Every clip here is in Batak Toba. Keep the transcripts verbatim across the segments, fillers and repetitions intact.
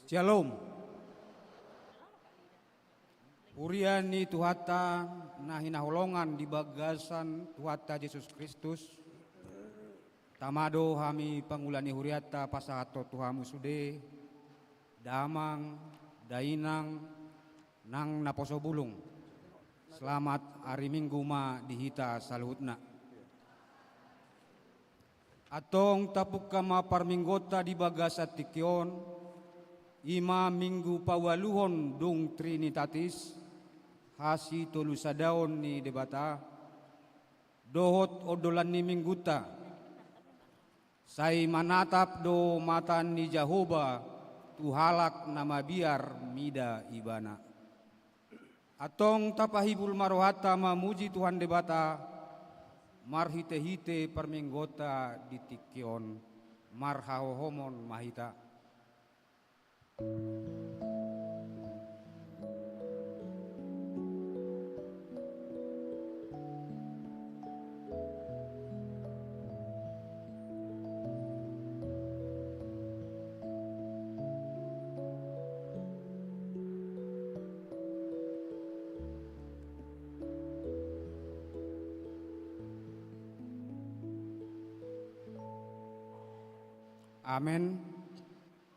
Shalom. Huria ni Tuhanta na hinaholongan di bagasan Tuhanta Jesus Kristus, tama do hami pangula ni hurianta pasahathon tu hamu sude, damang, dainang, nang naposo bulung. Selamat ari Minggu ma di hita saluhutna. Antong tapungka ma parmingguonta di bagasan tingki on, i ma Minggu paualuhon dung Trinitatis, hasitolusadaon ni Debata, dohot ondolan ni minggunta. Sai manatap do mata ni Jahowa tu halak na mabiar mida Ibana. Antong tapahibul ma rohanta mamuji Tuhan Debata, marhitehite parmingguonta di tingki on, marhahohomon ma hita. Amen.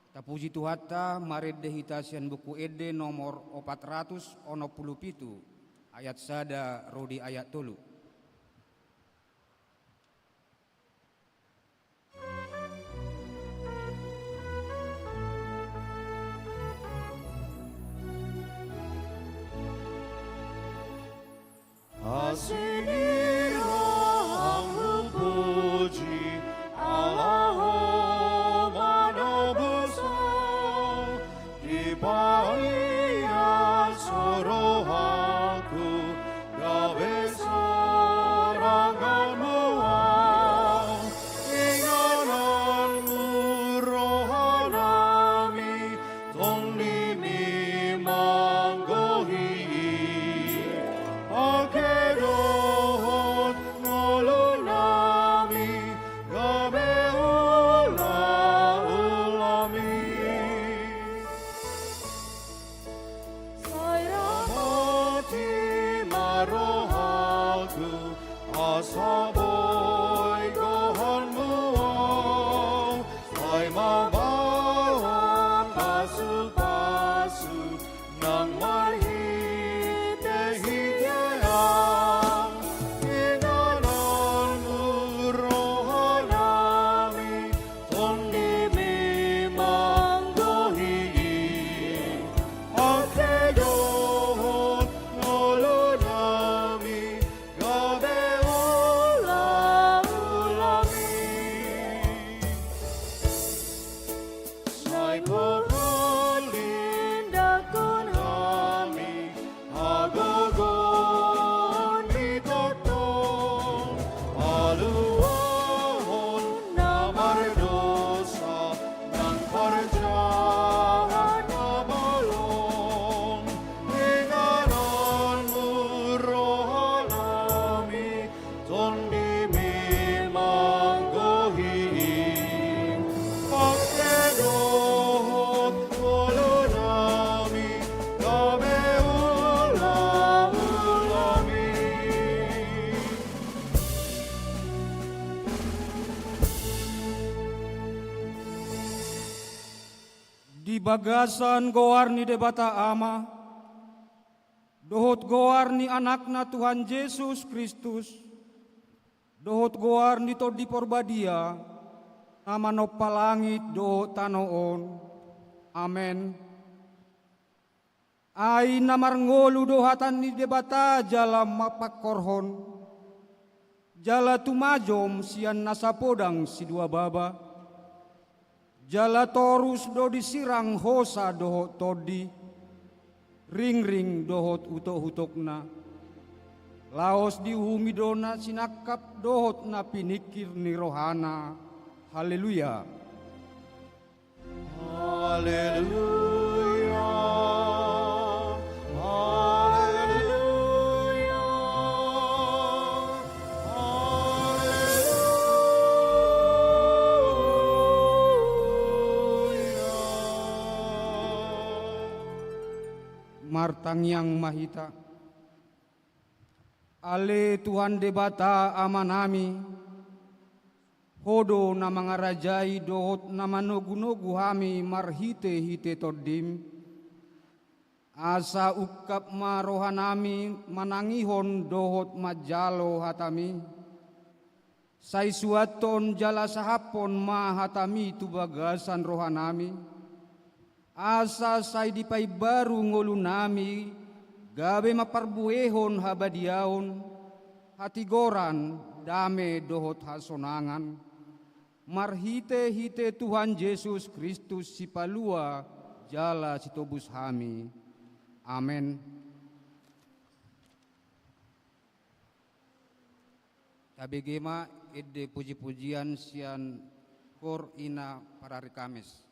Tapuji Tuhanta, marende hita sian Buku Ende nomor opat ratus onom pulu pitu, ayat sada ro di ayat tolu. Asi ni rohangku puji Allah, Ho manobusa. Dipahias rohangku gabe saranganmu Au. Ingananmu rohanami, tondimi manggohi. Angke dohot ngolunami gabe ulaulami. Sai ramoti ma rohangku asa boi gohanmu Au. Sai mambahen pasupasu nang marhitehite Au. Ingananmu rohanami, tondimi manggohi. Angke dohot ngolunami gabe ulaulami. Sai pola lindangkon hami hagogoon ni tongtong, paluahon na mardosa nang parjahat na bolon. Ingananmu rohanami, tondimi manggohi. Angke dohot ngolunami gabe ulaulami. Di bagasan goar ni Debata Ama, dohot goar ni Anakna Tuhan Jesus Kristus, dohot goar ni Tondi Parbadia, na manompa langit dohot tano on. Amen. Ai na marngolu do hata ni Debata jala mapangkorhon, jala tumajom sian nasa podang sidua baba, jala torus do disirang hosa dohot tondi, ringring dohot utokutokna. Laos diuhumi do na sinangkap dohot na piningkir ni rohana. Haleluya. Haleluya. Haleluya. Haleluya. Martangiang ma hita. Ale Tuhan Debata Amanami, Ho do na mangarajai dohot na manogunogu hami marhitehite Tondim, asa ungkap ma rohanami manangihon dohot manjalo hataMi. Sai suanhon jala sahaphon ma hataMi tu bagasan rohanami, asa sai dipaimbaru ngolunami gabe mamparbuehon habadiaon, hatigoran, dame dohot hasonangan, marhitehite Tuhan Jesus Kristus, Sipalua jala Sitobus hami. Amen. Tabege ma ende pujipujian sian Kor Ina Parari Kamis.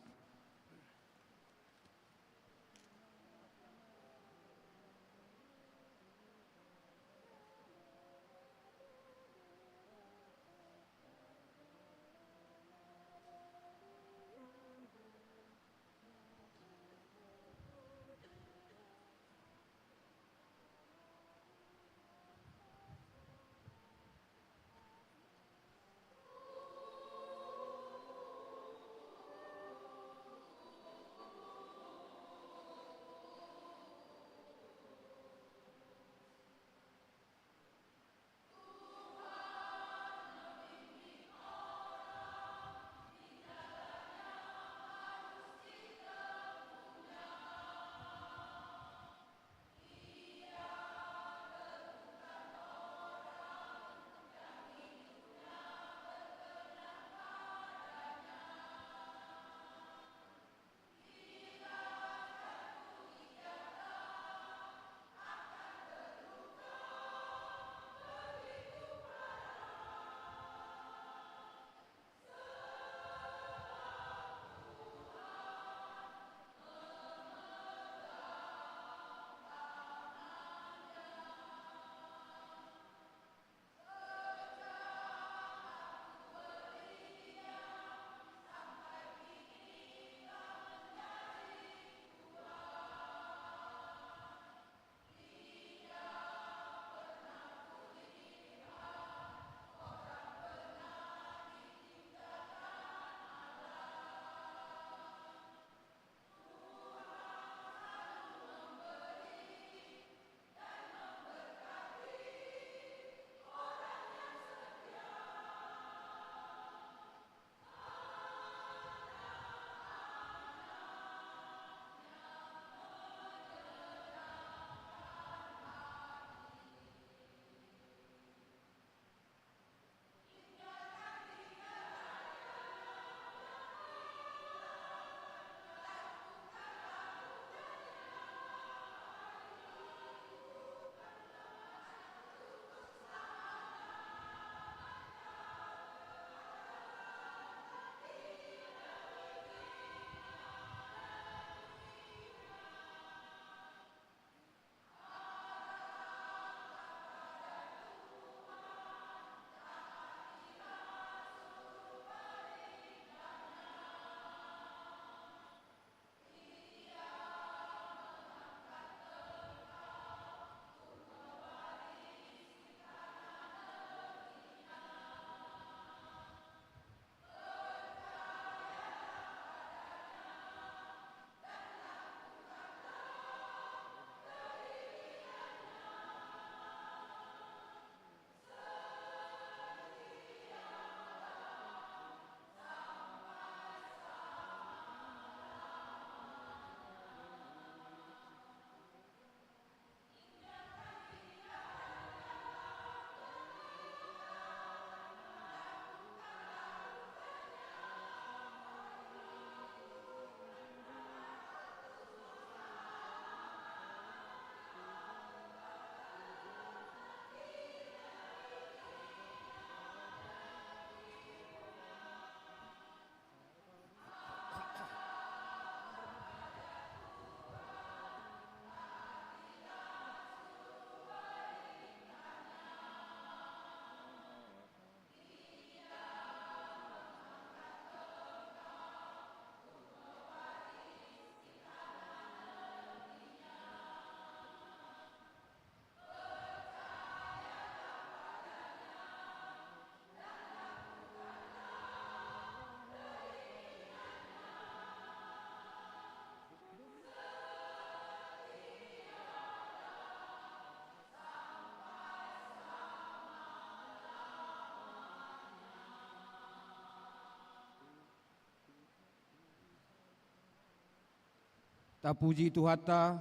Tapuji Tuhanta,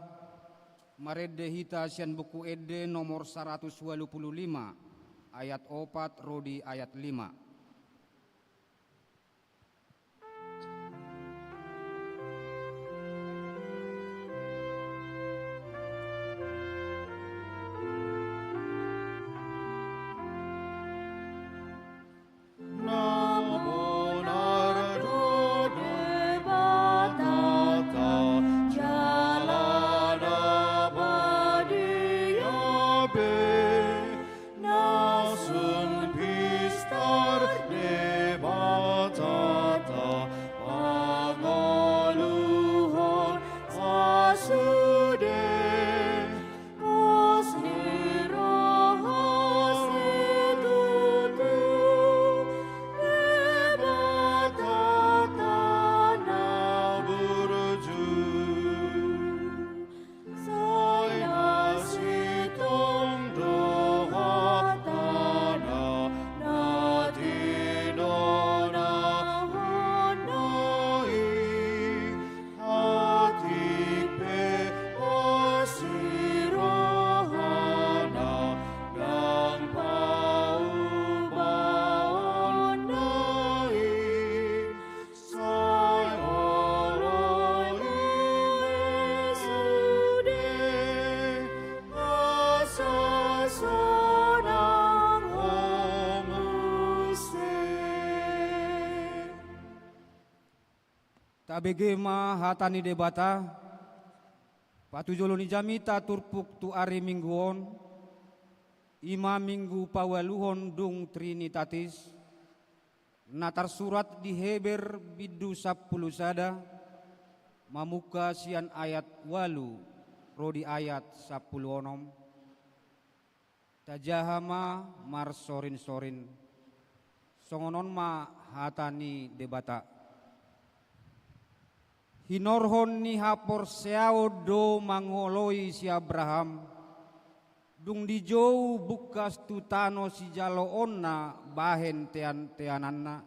marende hita sian Buku Ende nomor saratus ualu pulu lima, ayat opat ro di ayat lima. Na bonar do Debatanta, jala na badia be, na sun pistar Debatanta, pangoluhon na sude. Pos ni roha situtu, Debatanta na burju. Sai na sintong do hatana, na tino na hona i. Atik pe asi rohana, ndang paubaonna i. Sai olo i sude, asa sonang ho muse. Tabege ma hata ni Debata. Patujolo ni jamita turpuk tu ari Minggu on, i ma Minggu paualuhon dung Trinitatis, na tarsurat di Heber bindu sampulu sada, mamungka sian ayat ualu ro di ayat sampulu onom. Tajaha ma marsorinsorin. Songon on ma hata ni Debata. Hinorhon ni haporseaon do mangoloi si Abraham, dung dijou bungkas tu tano sijaloonna bahen teanteananna.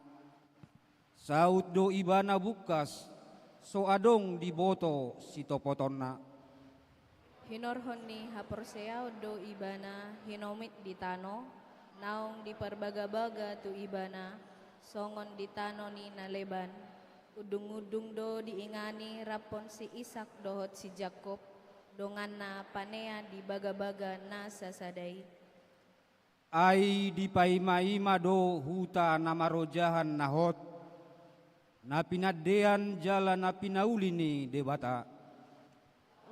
Saut do ibana bungkas, so adong diboto sitopotonna. Hinorhon ni haporseaon do ibana hinomit di tano, naung diparbagabaga tu ibana, songon di tano ni na leban. Undungundung do diingani raphon si Isak dohot si Jakob, donganna panean di bagabaga na sasada i. Ai dipaimaima do huta na marojahan na hot, na pinandean jala na pinauli ni Debata.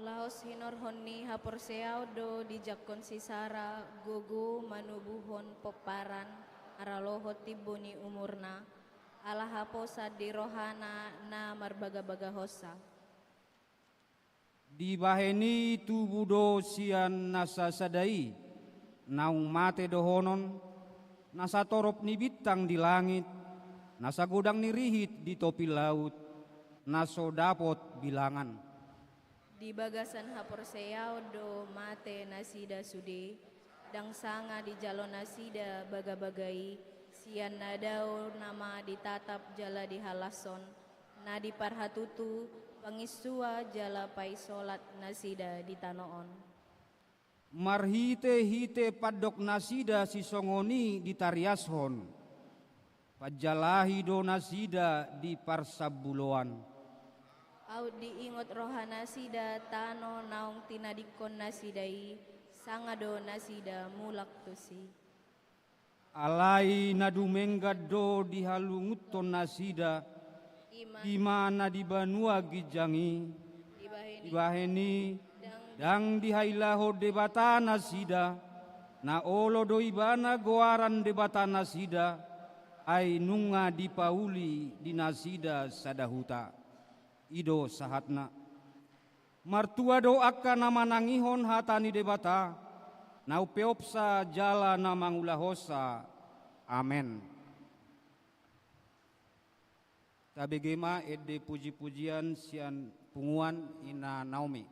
Laos hinorhon ni haporseaon do dijangkon si Sara gogo manubuhon pomparan, maralohon timbo ni umurna, ala haposan di rohana na marbagabagahonsa. Dibahen i tubu do sian na sasada i, naung mate dohonon, na satorop ni bintang di langit, na sagodang ni rihit di topi laut, na so dapot bilangan. Di bagasan haporseaon do mate nasida sude, ndang sanga dijalo nasida bagabaga i, sian na dao nama ditatap jala dihalashon, na diparhatutu, panginsua jala paisolat nasida di tano on. Marhitehite pandok nasida sisongon i ditariashon, panjalahi do nasida di parsambuloan. Aut diingot rohanasida tano naung tinadingkon nasida i, sanga do nasida mulak tusi. Alai na dumenggan do dihalungunhon nasida, i ma na di banua ginjang i. Dibahen i, ndang dihailahon Debata nasida, na olo do ibana goaran Debata nasida, ai nunga dipauli di nasida sada huta. I do sahatna. Martua do angka na manangihon hata ni Debata, na umpeopsa jala na mangulahonsa. Amen. Tabege ma ende pujipujian sian punguan Ina Naomi.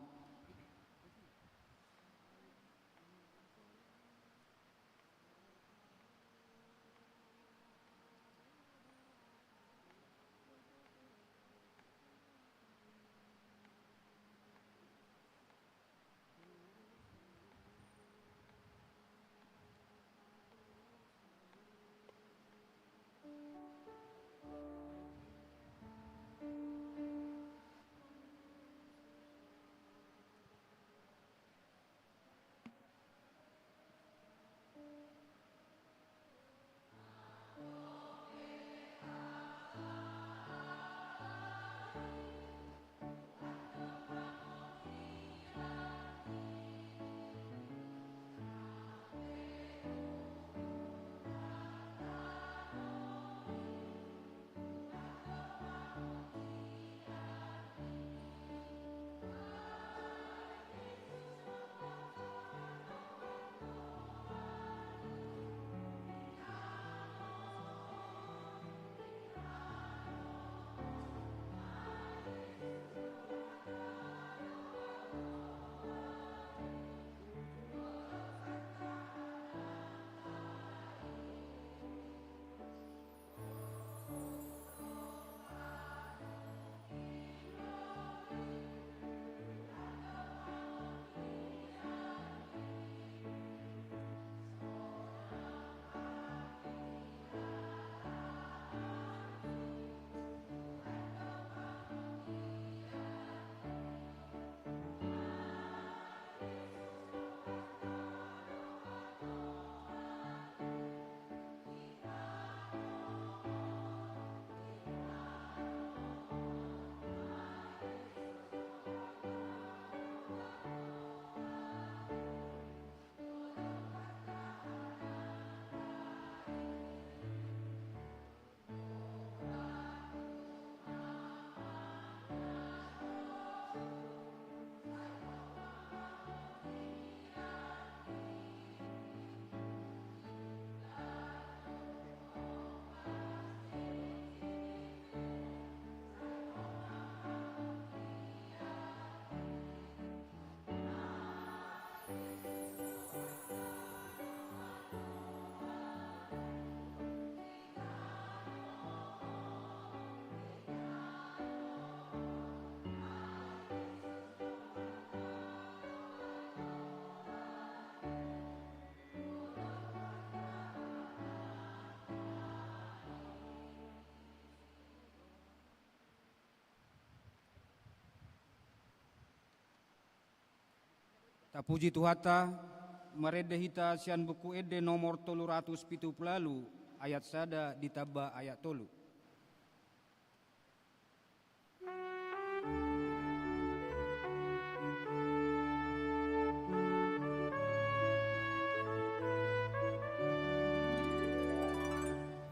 Tapuji Tuhanta, marende hita sian Buku Ende nomor tolu ratus pitu pulu ualu, ayat sada ditamba ayat tolu.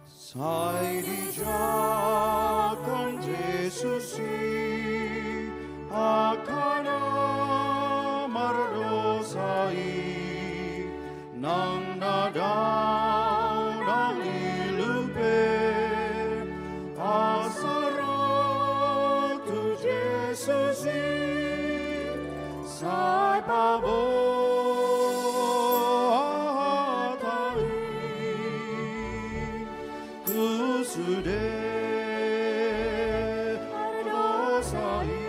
Sai dijangkon Jesus i angka na mardosa i, nang na dao nang lilu pe, asa ro tu Jesus i, sai paboa hata i tu sude mardosa i.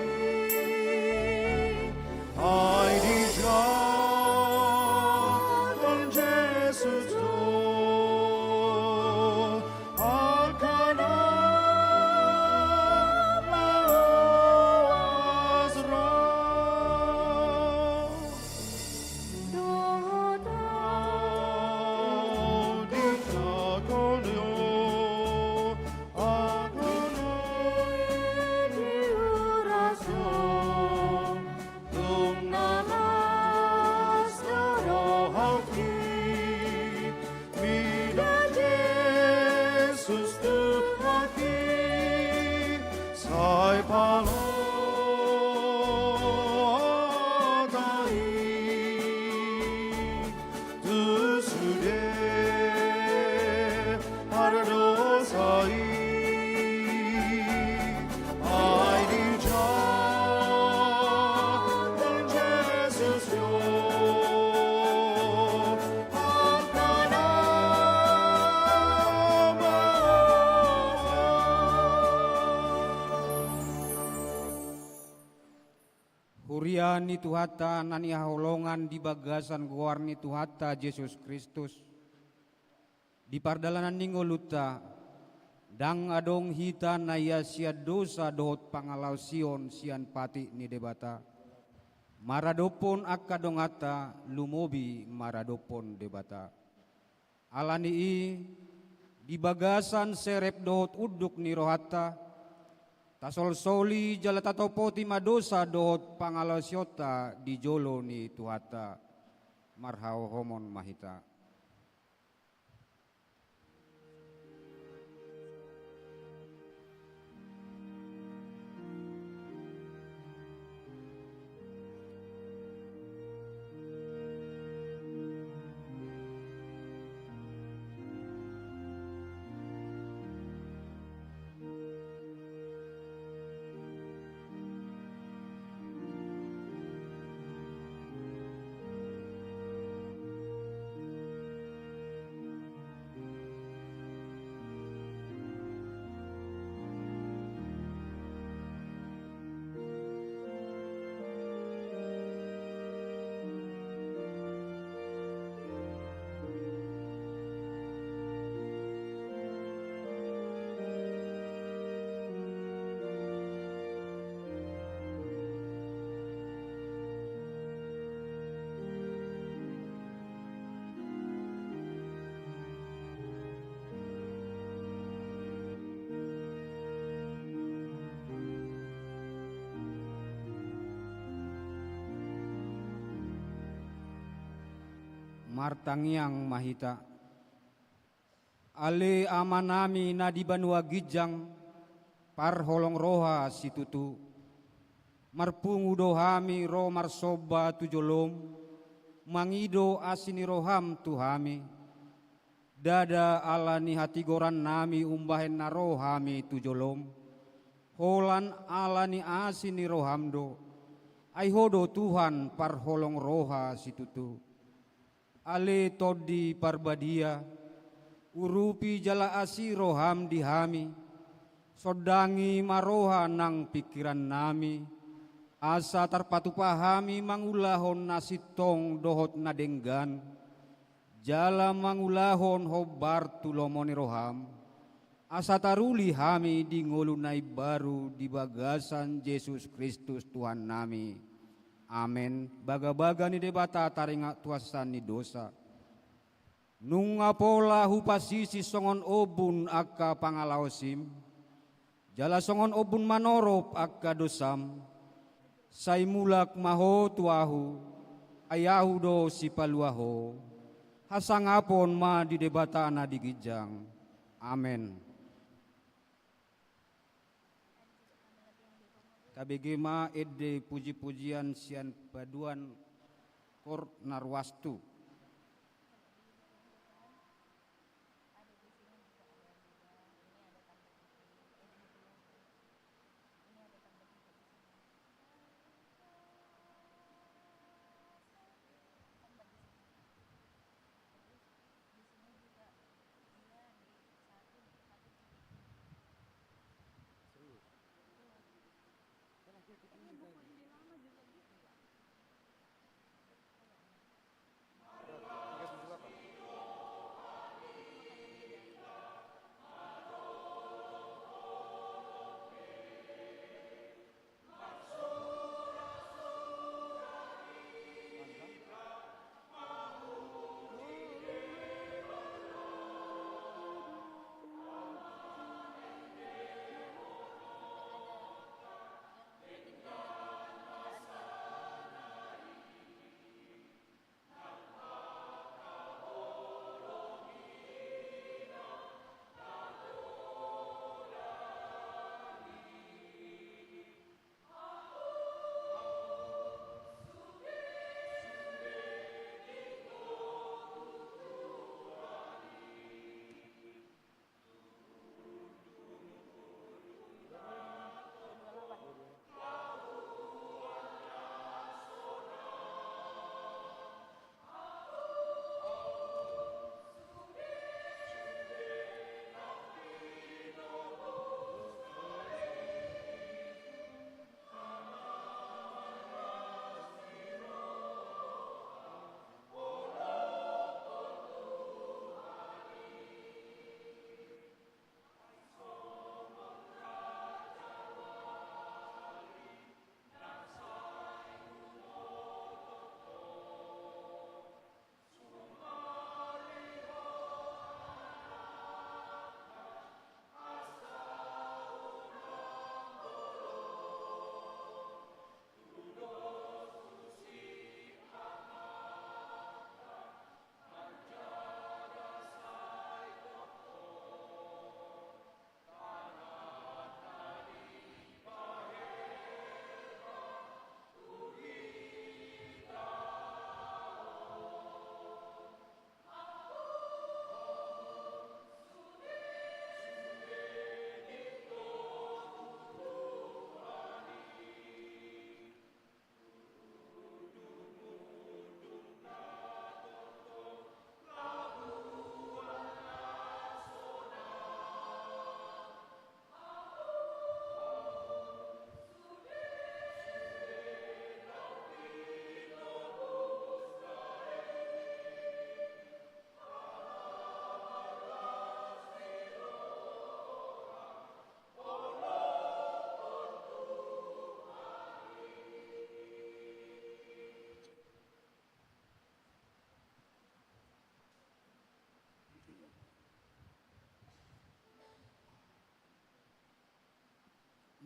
Ai dijangkon Jesus do angka na mauas ro. Dohot ahu dijangkon do angka na di uras on, tung na las do rohangki mida Jesus Tuhanki, sai paboa hata i tu sude mardosa i. Ai dijangkon Jesus do angka na mauas. Huria ni Tuhanta na hinaholongan di bagasan goar ni Tuhanta Jesus Kristus, di pardalanan ni ngolunta, ndang adong hita na ia sian dosa dohot pangalaosion sian patik ni Debata. Maradophon angka donganta, lumobi maradophon Debata. Ala ni i, di bagasan serep dohot unduk ni rohanta, tasolsoli jala tatopoti ma dosa dohot pangalaosionta di jolo ni Tuhanta. Marhahohomon ma hita. Martangiang ma hita. Ale Amanami na di banua ginjang, parholong roha situtu. Marpungu do hami ro marsomba tu jolom, mangido asi ni roham tu hami. Ndada ala ni hatigorannami umbahen na ro hami tu jolom, holan ala ni asi ni roham do. Ai Ho do Tuhan parholong roha situtu. Ale Tondi Parbadia, urupi jala asi roham di hami, sondangi ma roha nang pingkirannami, asa tarpatupa hami mangulahon na sintong dohot na denggan, jala mangulahon hombar tu lomo ni roham, asa taruli hami di ngolu na imbaru di bagasan Jesus Kristus Tuhannami. Amen. Bagabaga ni Debata taringot tu hasesaan ni dosa. Nunga pola hupasisi songon ombun angka pangalaosim, jala songon ombun manorop angka dosam, sai mulak ma ho tu ahu, ai ahu do sipalua ho. Hasangapon ma di Debata na di ginjang. Amen. Tabege ma ende puji-pujian sian paduan kor na ruas tu.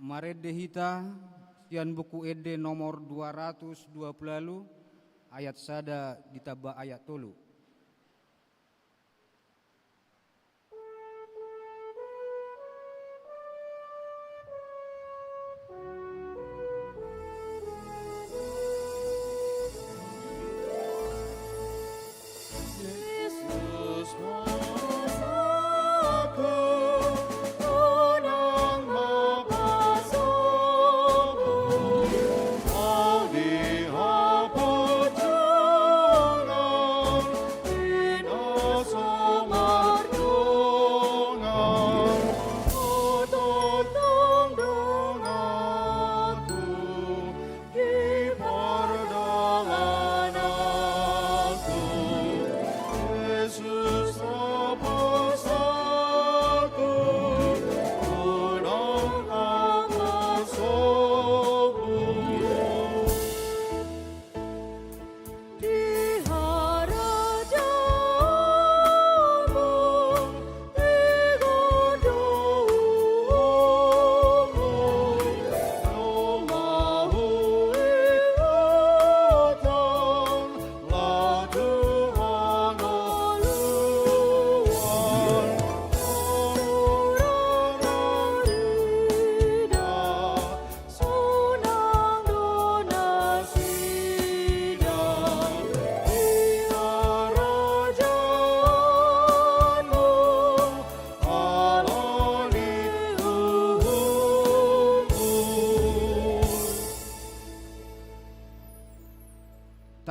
Marende hita sian Buku Ende nomor dua ratus dua puluh ualu, ayat sada ditamba ayat tolu.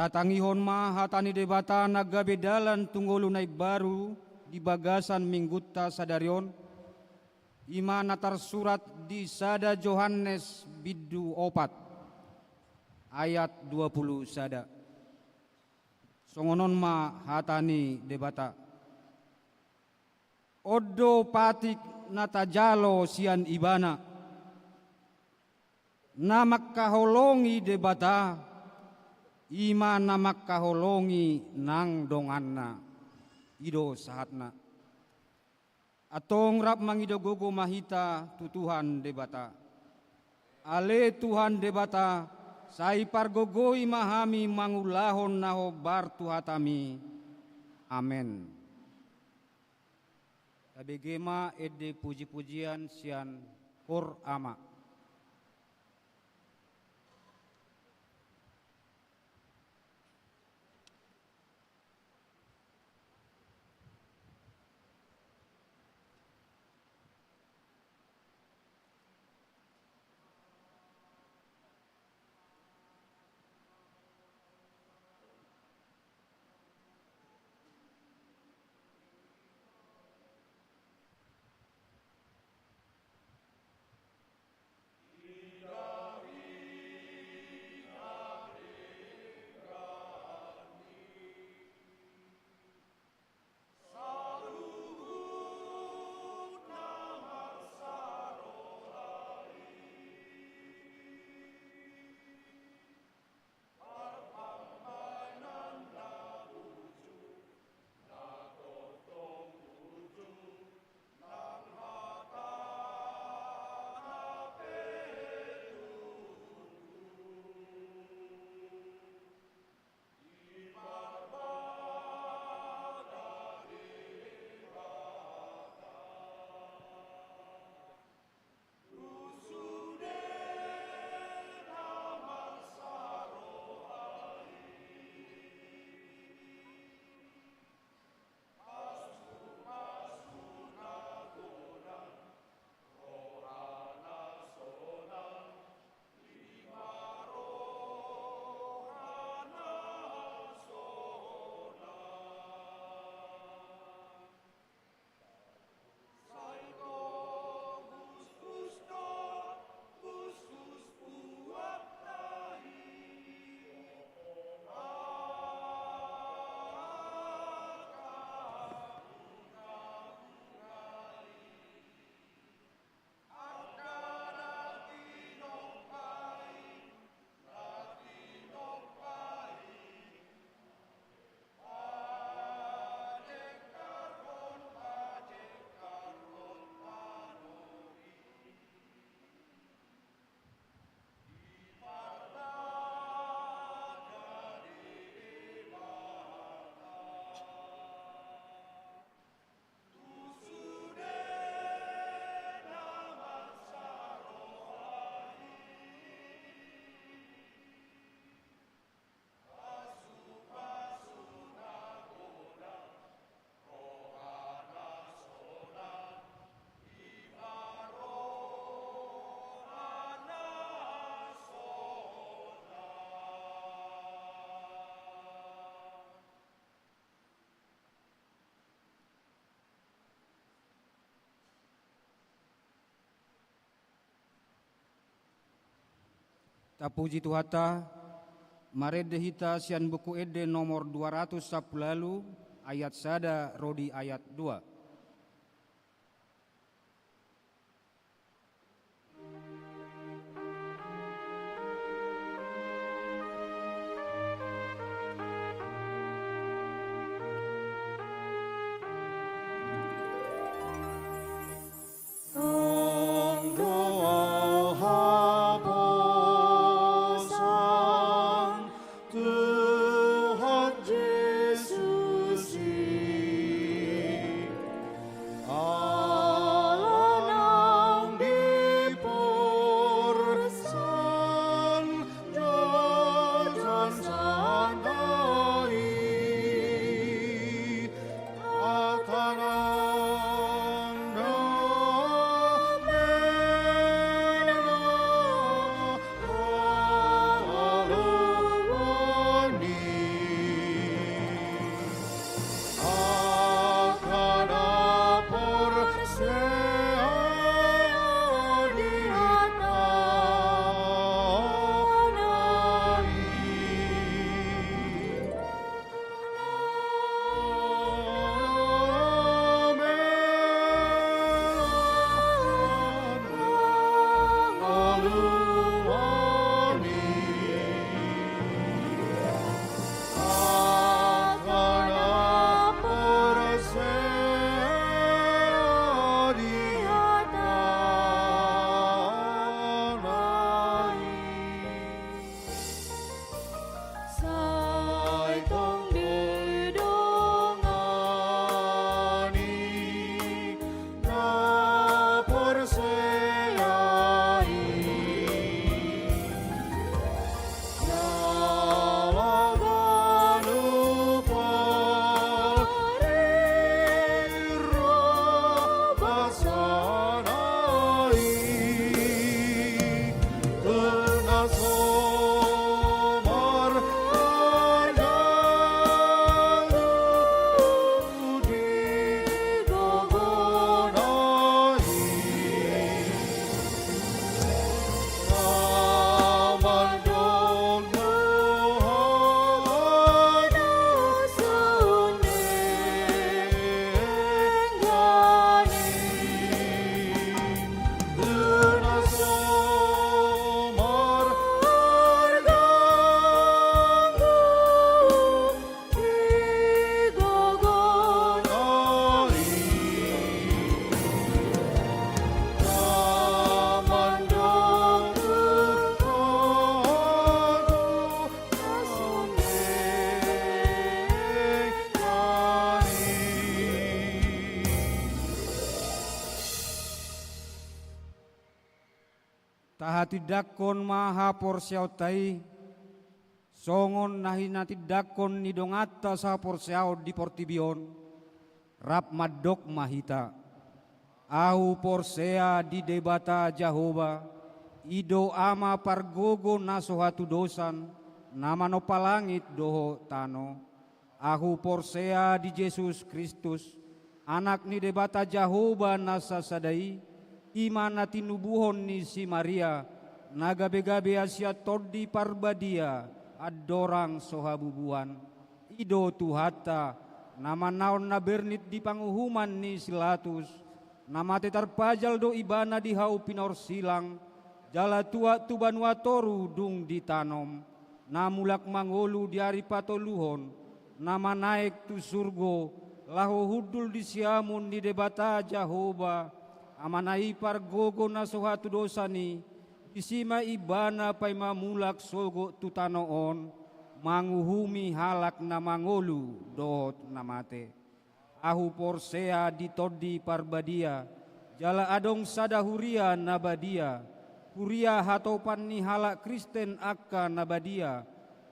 Tangihon ma hata ni Debata na gabe dalan tu ngolu na imbaru di bagasan minggunta sadari on, i ma na tarsurat di sada Johannes bindu opat ayat dua pulu sada. Songon on ma hata ni Debata. On do patik na tajalo sian Ibana, na mangkaholongi Debata, i ma na mangkaholongi nang donganna. I do sahatna. Antong rap mangido gogo ma hita tu Tuhan Debata. Ale Tuhan Debata, sai pargogoi ma hami mangulahon na hombar tu hataMi. Amen. Tabege ma ende puji-pujian sian Kor Ama. Tapuji Tuhanta, marende hita sian Buku Ende nomor dua ratus sampulu ualu, ayat sada ro di ayat dua. Tonggo haposan Tuhan Jesus i. Tahatindangkon ma haporseaonta i, songon na hinatindangkon ni donganta sahaporseaon di portibi on, rap mandok ma hita: Ahu porsea di Debata Jahowa, i do Ama pargogo na so hatudosan, na manompa langit dohot tano. Ahu porsea di Jesus Kristus, Anak ni Debata Jahowa na sasada i, i ma na tinubuhon ni si Maria, na gabe-gabe sian Tondi Parbadia, andorang so habubuhan. I do Tuhanta, na manaon na bernit di panguhuman ni si Pilatus, na mate tarpajal do Ibana di hau pinorsilang, jala tuat tu banua toru dung ditanom, na mulak mangolu di ari patoluhon, na manaek tu surgo, laho hundul di siamun ni Debata Jahowa, Amana i pargogo na so hatudosan i, disi ma Ibana paima mulak sogot tu tano on, manguhumi halak na mangolu dohot na mate. Ahu porsea di Tondi Parbadia, jala adong sada huria na badia, huria hatopan ni halak Kristen angka na badia,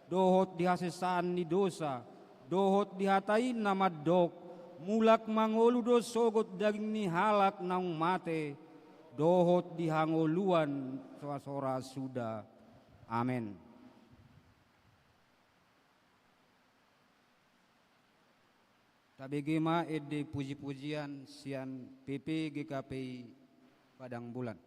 dohot di hasesaan ni dosa, dohot di hata i na mandok: Mulak mangolu do sogot daging ni halak naung mate, dohot di hangoluan sora-sora suda. Amen. Tabege ma ende puji-pujian sian P P G K P I Padang Bulan.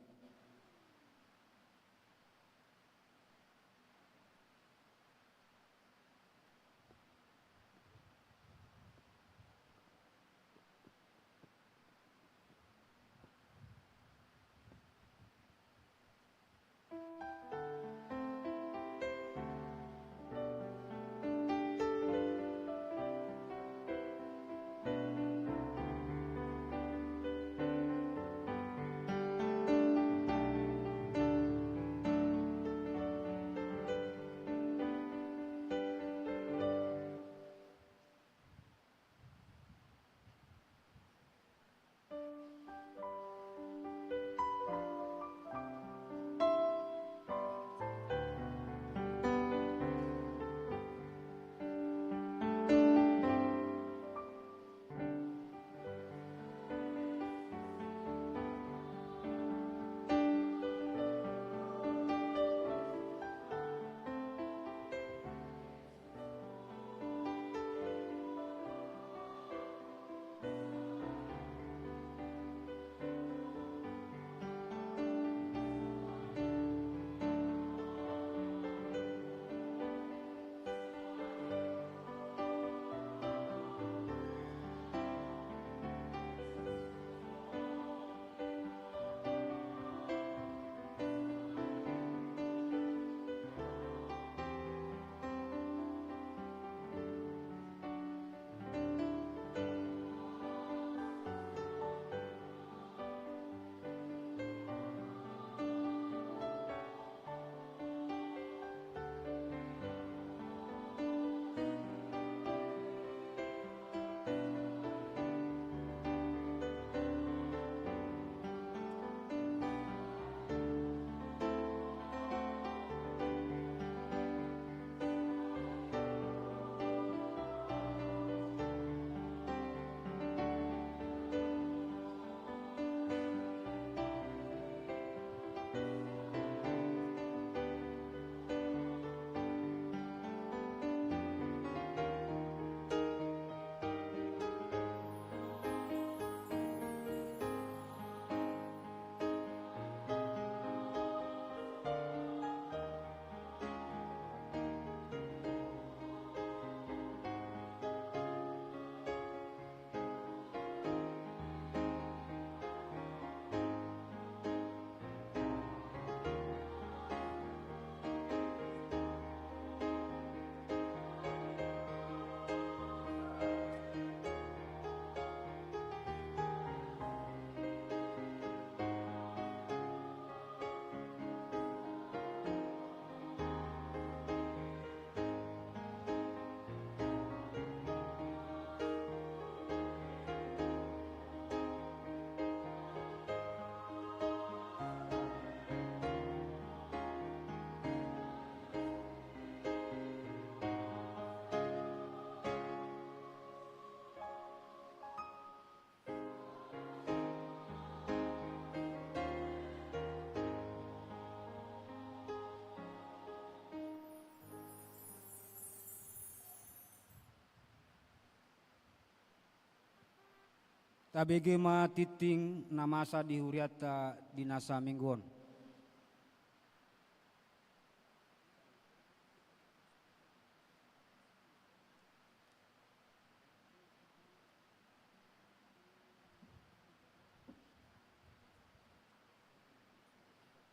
Tabege ma tingting na masa di hurianta di na saminggu on.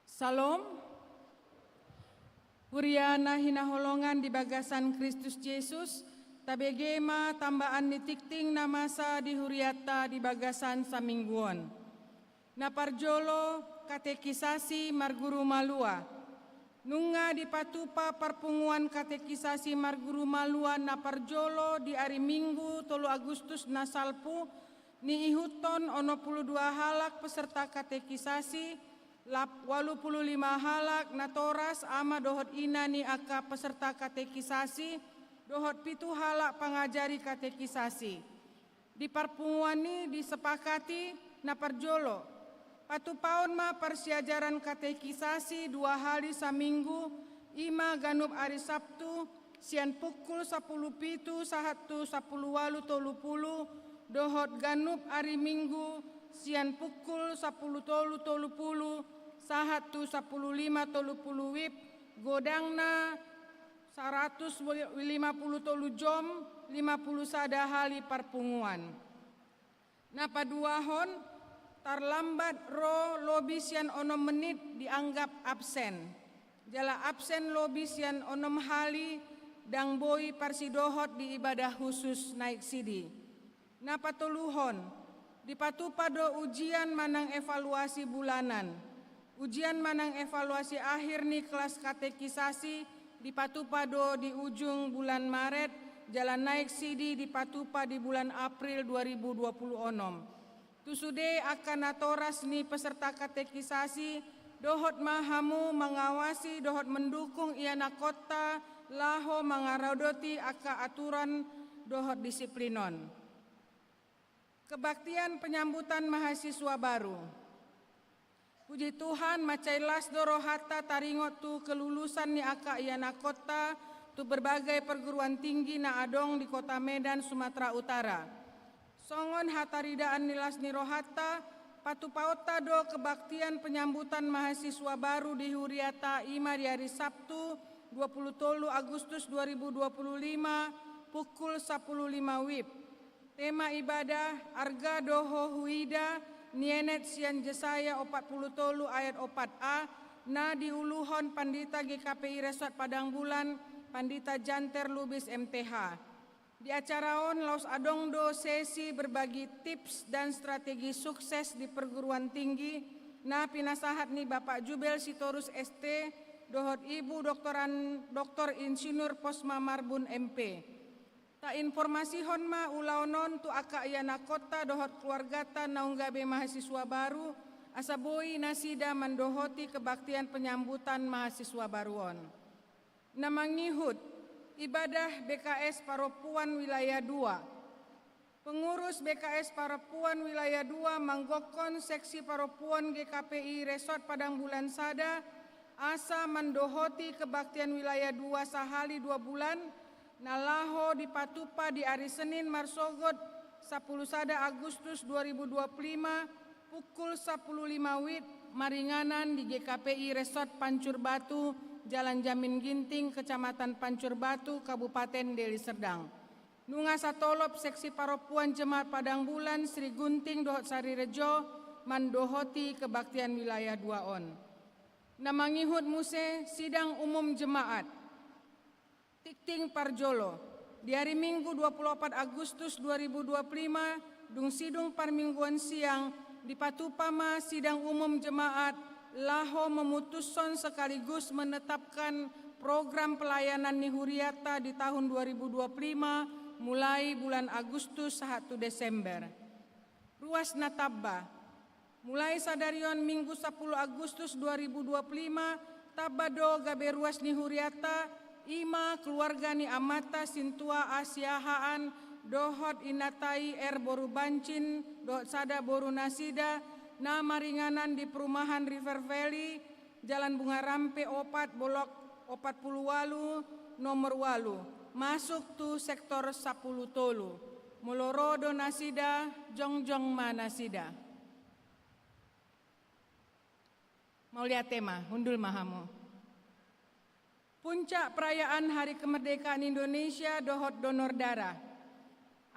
Salom. Huria na hinaholongan di bagasan Kristus Jesus, tabege ma tambaan ni tingting na masa di hurianta di bagasan saminggu on. Na parjolo, katekisasi marguru malua. Nunga dipatupa parpunguan katekisasi marguru malua na parjolo di ari Minggu tolu Agustus na salpu, niihuthon onom pulu dua halak peserta katekisasi, lap-, ualu pulu lima halak natoras ama dohot ina ni angka peserta katekisasi, dohot pitu halak pangajari katekisasi. Di parpunguan i disepakati, na parjolo, patupaon ma parsiajaran katekisasi dua hali saminggu, i ma ganup ari Sabtu, sian pukul sampulu pitu sahat tu sampulu ualu tolu pulu, dohot ganup ari Minggu, sian pukul sampulu tolu tolu pulu sahat tu sampulu lima tolu pulu wib, godangna saratus lima pulu tolu jom, lima pulu sada hali parpunguan. Na paduahon, tarlambat ro lobi sian onom menit dianggap absen. Jala absen lobi sian onom hali ndang boi parsidohot di ibadah khusus naik sidi. Na patoluhon, dipatupa do ujian manang evaluasi bulanan. Ujian manang evaluasi akhir ni kelas katekisasi dipatupa do di ujung bulan Maret, jala naik sidi dipatupa di bulan April dua ribu dua pulu onom. Tu sude angka natoras ni peserta katekisasi, dohot ma hamu mangawasi dohot mendukung ianakkonta laho mangaradoti angka aturan dohot disiplin on. Kebaktian penyambutan mahasiswa baru. Puji Tuhan, mansai las do rohanta taringot tu kelulusan ni angka ianakkonta tu berbagai perguruan tinggi na adong di Kota Medan, Sumatera Utara. Songon hataridaan ni las ni rohanta, patupaonta do kebaktian penyambutan mahasiswa baru di hurianta, i ma di ari Sabtu, dua pulu tolu Agustus dua ribu dua pulu lima, pukul sampulu lima wib. Tema ibadah, Arga do Ho Huida, nienet sian Jesaya opat pulu tolu ayat opat a, na diuluhon Pandita G K P I Resort Padang Bulan, Pandita Janter Lubis M T H. Di acara on laos adong do sesi berbagi tips dan strategi sukses di perguruan tinggi, na pinasahat ni Bapak Jubel Sitorus S T, dohot Ibu Doktoran, Doktor Insinyur Posma Marbun M P. Tainformasihon ma ulaon on tu angka ianakkonta dohot keluargata naung gabe mahasiswa baru, asa boi nasida mandohoti kebaktian penyambutan mahasiswa baru on. Na mangihut, ibadah B K S Parompuan Wilayah dua. Pengurus B K S Parompuan Wilayah dua manggokkon seksi parompuan G K P I Resort Padang Bulan sada, asa mandohoti kebaktian Wilayah dua sahali dua bulan, na laho dipatupa di ari Senin marsogot sampulu sada Agustus dua ribu dua pulu lima, pukul sampulu lima wib, maringanan di G K P I Resort Pancur Batu, Jalan Jamin Ginting, Kecamatan Pancur Batu, Kabupaten Deli Serdang. Nunga satolop seksi parompuan Jemaat Padang Bulan Sri Gunting dohot Sari Rejo mandohoti kebaktian Wilayah dua on. Na mangihut muse sidang umum jemaat. Tingting parjolo. Di ari Minggu dua pulu opat Agustus dua ribu dua pulu lima, dung sidung parmingguan siang, dipatupa ma sidang umum jemaat laho memutushon sekaligus menetapkan program pelayanan ni huriata di tahun dua ribu dua pulu lima, mulai bulan Agustus sahat tu Desember. Ruas na tamba. Mulai sadari on Minggu sampulu Agustus dua ribu dua pulu lima, tamba do gabe ruas ni huriata, i ma keluarga ni amanta Sintua A. Siahaan dohot inanta i R. boru Bancin dohot sada boru nasida, na maringanan di Perumahan River Valley, Jalan Bunga Rampai opat, blok opat pulu ualu, nomor ualu, masuk tu sektor sampulu tolu. Molo ro do nasida, jongjong ma nasida. Mauliate ma, hundul ma hamu. Puncak perayaan Hari Kemerdekaan Indonesia dohot donor darah.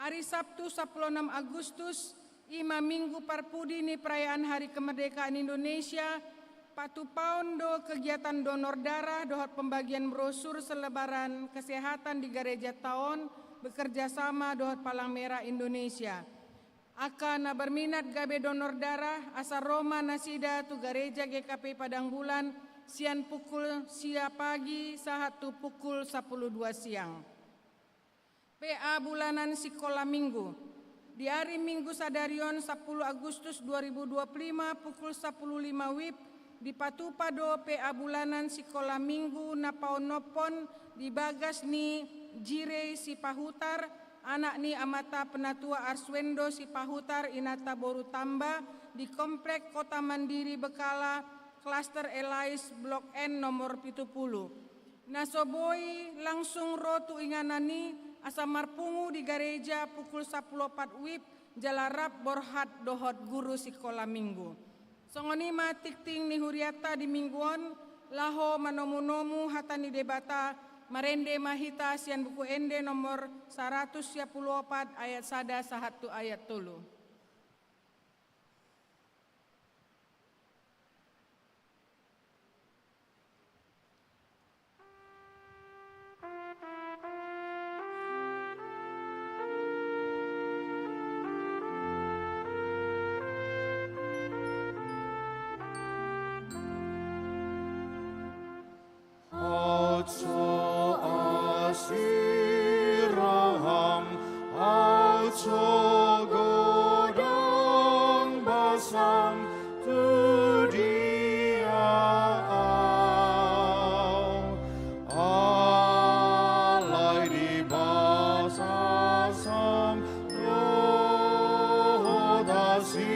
Ari Sabtu sampulu onom Agustus, i ma minggu parpudi ni perayaan Hari Kemerdekaan Indonesia, patupaon do kegiatan donor darah dohot pembagian brosur selebaran kesehatan di garejanta on, bekerja sama dohot Palang Merah Indonesia. Angka na berminat gabe donor darah, asa ro ma nasida tu gareja G K P Padang Bulan, sian pukul sia pagi sahat tu pukul sampulu dua siang. P A bulanan sikola minggu. Di ari Minggu sadari on, sampulu Agustus dua ribu dua puluh lima, pukul sampulu lima wib, dipatupa do P A bulanan sikola minggu na paonomhon di bagas ni Jirei Sipahutar, anak ni amanta Penatua Arswendo Sipahutar, inanta boru Tamba, di Komplek Kota Mandiri Bekala, Klaster Elais, Blok N, nomor pitu pulu. Na so boi langsung ro tu inganan i, asa marpungu di gareja pukul sampulu opat wib, jala rap borhat dohot guru sikola minggu. Songon i ma tingting ni hurianta di minggu on, laho manomunomu hata ni Debata. Marende ma hita sian Buku Ende nomor saratus sia pulu opat, ayat sada sahat tu ayat tolu. Aut so asi roham, aut so godang basam, tu dia au. Alai di basasam, dohot asi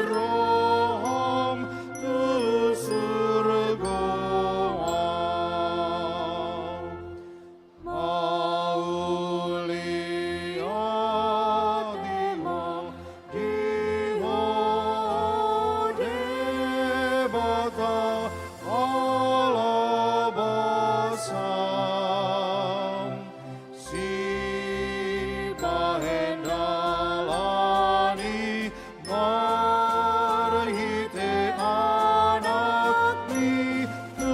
roham, tu surgo au. Mauliate ma di Ho Debata, Ala basam, sipahen dalan i marhite Anakni tu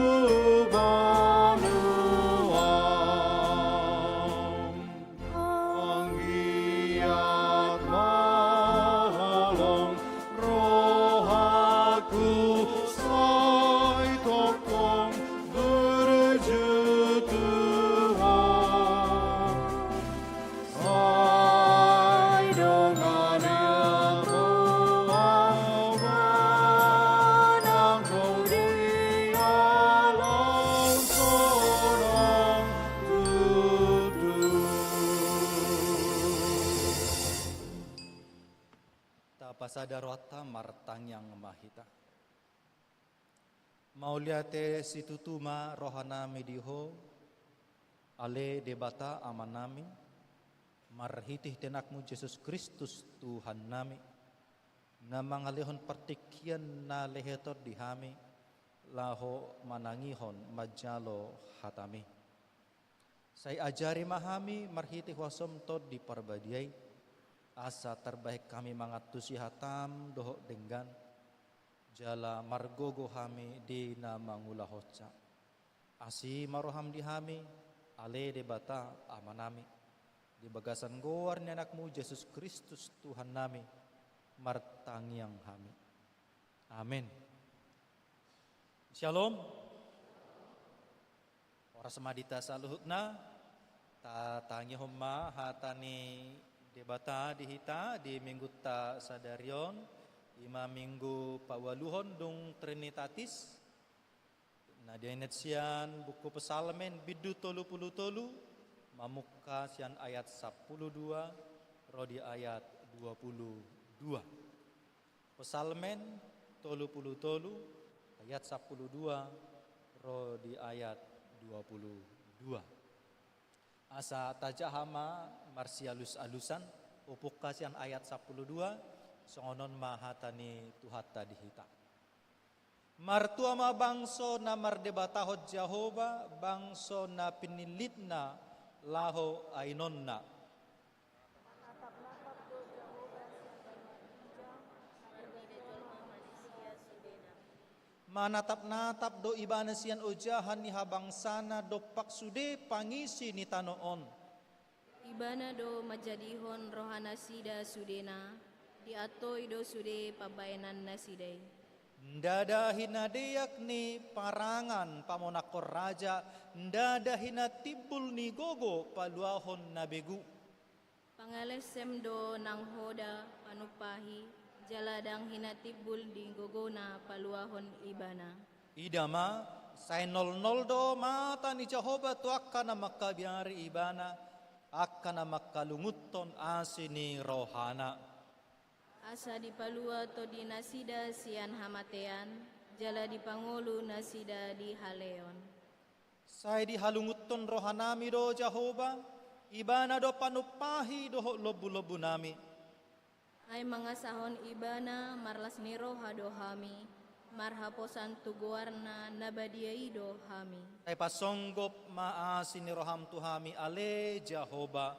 banua. Anggiat ma holong rohangku sai tongtong burju tu Ho. Sai dongan ilmu au manang Ho di alam sonang tutu. Tapasada rohanta, martangiang ma hita. Mauliate situtu ma rohanami di Ho, ale Debata Amanami, marhitehite Anakmu Jesus Kristus Tuhannami, na mangalehon partingkian na lehet on di hami, laho manangihon manjalo hataMi. Sai ajari ma hami marhite huasoM Tondi Parbadia i, asa tarbahen hami mangantusi hataM dohot denggan, jala margogo hami di na mangulahonsa. Asi ma rohaM di hami, ale Debata Amanami, di bagasan goar ni AnakMu Jesus Kristus Tuhannami, martangiang hami. Amen. Syalom. Horas ma di hita saluhutna. Tatangihon ma hata ni Debata di hita di minggunta sadari on, i ma minggu paualuhon dung Trinitatis, na dienet sian buku Psalmen bindu tolu pulu tolu, mamungka sian ayat sampulu dua ro di ayat dua pulu dua. Psalmen tolu pulu tolu ayat sampulu dua ro di ayat dua pulu dua. Asa tajaha ma marsialus-alusan, Hupungka sian ayat sampulu dua, songon on ma hata ni Tuhanta di hita. Martua ma bangso na mardebatahon Jahowa, bangso na pinillitna laho ainonna. Manatap-natap do Ibana sian ojahan ni habangsana dompak sude pangisi ni tano on. Ibana do manjadihon rohanasida sudena, diantoi do sude pambahenannasida i. Ndada hinadeak ni parangan pamonangkon raja, ndada hinatimbul ni gogo paluahon na begu. Pangalesem do nang hoda panumpahi, jala ndang hinatimbul ni gogona paluahon Ibana. Ida ma, sai nolnol do mata ni Jahowa tu angka na mangkabiari Ibana, angka na mangkalungunhon asi ni rohana. Asa dipalua tondinasida sian hamatean, jala dipangolu nasida di haleon. Sai dihalungunhon rohanami do Jahowa, Ibana do panumpahi dohot lombulombunami. Ai mangasahon Ibana marlas ni roha do hami, marhaposan tu goarna na badia i do hami. Sai pasonggop ma asi ni roham tu hami ale Jahowa,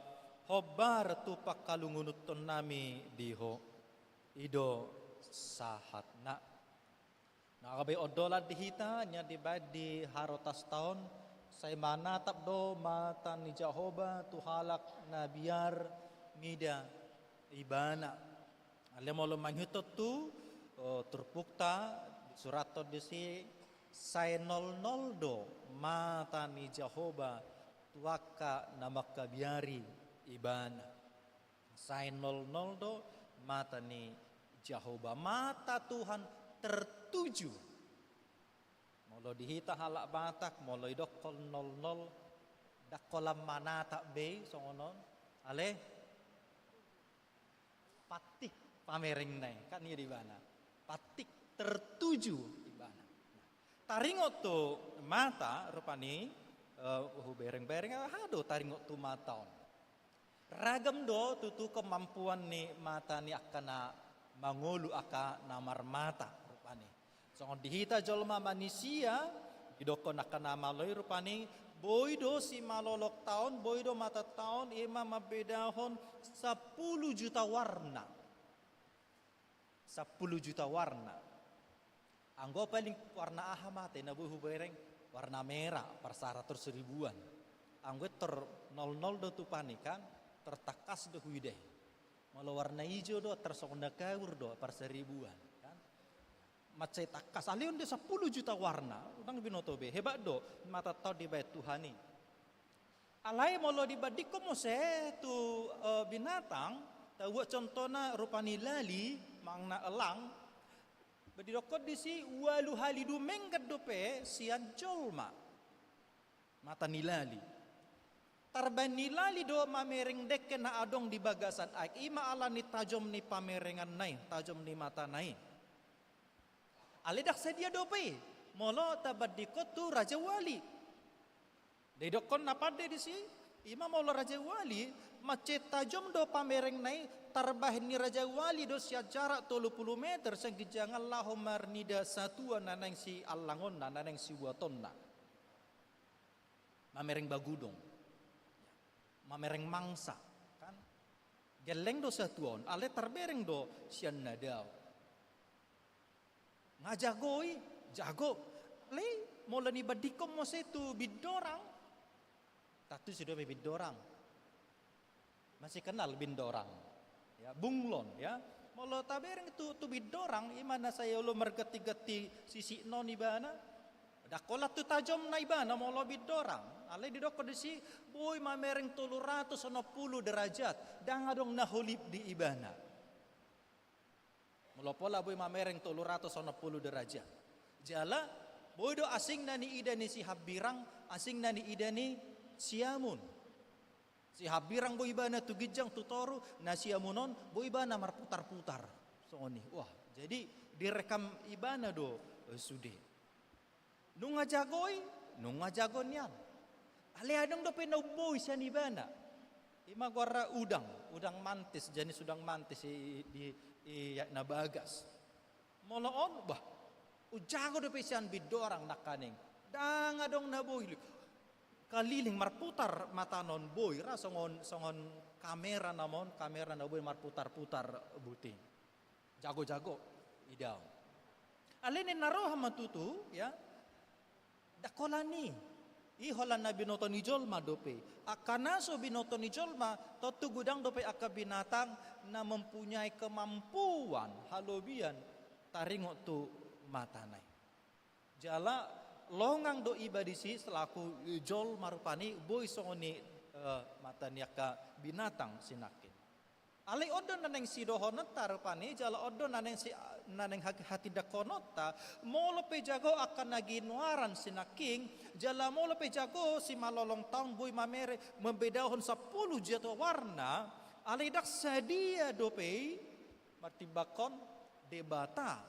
hombar tu pangkalungunhonnami di Ho. I do sahatna. Na gabe ondolan di hita, nian dibaen di harotas taon, sai manatap do mata ni Jahowa tu halak na biar mida Ibana. Ale molo mangihuthon tu, o, turpukta, disurathon disi, sai nolnol do mata ni Jahowa tu angka na mangkabiari Ibana. Sai nolnol do mata ni Jahowa, mata Tuhan tertuju. Molo di hita halak Batak, molo didokkon nolnol, ndang holan manatap be i songon on. Ale, patik pamerengna i, kan i do ibana. Patik tertuju ibana. Nah, taringot tu mata, rupani, eh, huberengbereng, aha do taringot tu mata on. Ragam do tutu kemampuan ni mata ni angka na mangolu, angka na marmata, rupani. Songon di hita jolma manisia, didokkon angka na malo i rupani, boi do simalolongta on, boi do matanta on, i ma mambedahon sampulu juta warna. Sampulu juta warna. Anggo paling warna aha mata i na boi hubereng? Warna merah, par saratus ribuan. Anggo i tor nolnol do tupani kan, tor tangkas do huida i. Molo warna ijo do, tor songon na kaur do, par saribuan, kan? Mansai tangkas, alai on do sampulu juta warna, ndang binoto be, hebat do, matanta on dibaen Tuhan i. Alai molo dibandingkon muse tu, eh, binatang, tabuat contohna rupa ni lali, manang na elang, didokkon disi ualu hali dumenggan dope sian jolma. Mata ni lali. Tarbahen ni lali do mamereng dengke na adong di bagasan aek i, ima ala ni tajom ni pamerenganna i, tajom ni matana i. Alai ndang sadia dope i, molo tabandingkon tu rajawali. Didokkon na pande disi, ima molo rajawali, mansai tajom do pamerengna i, tarbahen ni rajawali do sian jarak tolu pulu meter sian ginjangan laho marnida satua na naeng siallangonna, na naeng sibuatonna. Mamereng bagudong. Mamereng mangsa, kan? Gelleng do satua on, alai tarbereng do sian na dao. Nga jago i, jago. Alai molo dibandingkon muse tu bindorang. Tantu sude dope bindorang. Masih kenal bindorang. Ya, bunglon, ya. Molo tabereng tu, tu bindorang, ima na sai olo marganti-ganti sisikna on ibana. Ndang holan tu tajomna ibana molo bindorang. Alai didokkon disi, boi mamereng tolu ratus onom pulu derajat. Ndang adong na holip di ibana. Molo pola boi mamereng tolu ratus onom pulu derajat. Jala, boi do asingna niida ni sihambirang, asingna niida ni siamun. Sihambirang boi ibana tu ginjang tu toru, na siamun on boi ibana marputar-putar. Songon i. Wah, jadi direkam ibana do, eh, sude. Nunga jago i, nunga jago nian. Alai adong dope na umboi sian ibana. Ima goarna udang. udang mantis, jenis udang mantis i, di, i, i na bagas. Molo on, bah, ujago dope sian bidorang nangkaning. Ndang adong na boi. Kaliling marputar mata on boi, ra songon, songon kamera na on, kamera na boi marputar-putar buting. Jago-jago idaon. Alai ninna roha ma tutu, ya. Ndang holan i. I holan na binoto ni jolma dope. Angka na so binoto ni jolma, tontu godang dope angka binatang na mempunyai kemampuan, halobian, taringot tu matana i. Jala longang do iba disi selaku jolma rupani, boi songon i, eh, mata ni angka binatang sinangkin. Alai on do na naeng sidohononta rupani, jala on do na naeng si, na naeng ha-, hatindangkononta, molo pe jago angka na ginoaran sinangkin, jala molo pe jago simalolong taon boi mamere, membedahon sampulu juta warna, alai ndang sadia dope i, martimbangkon Debata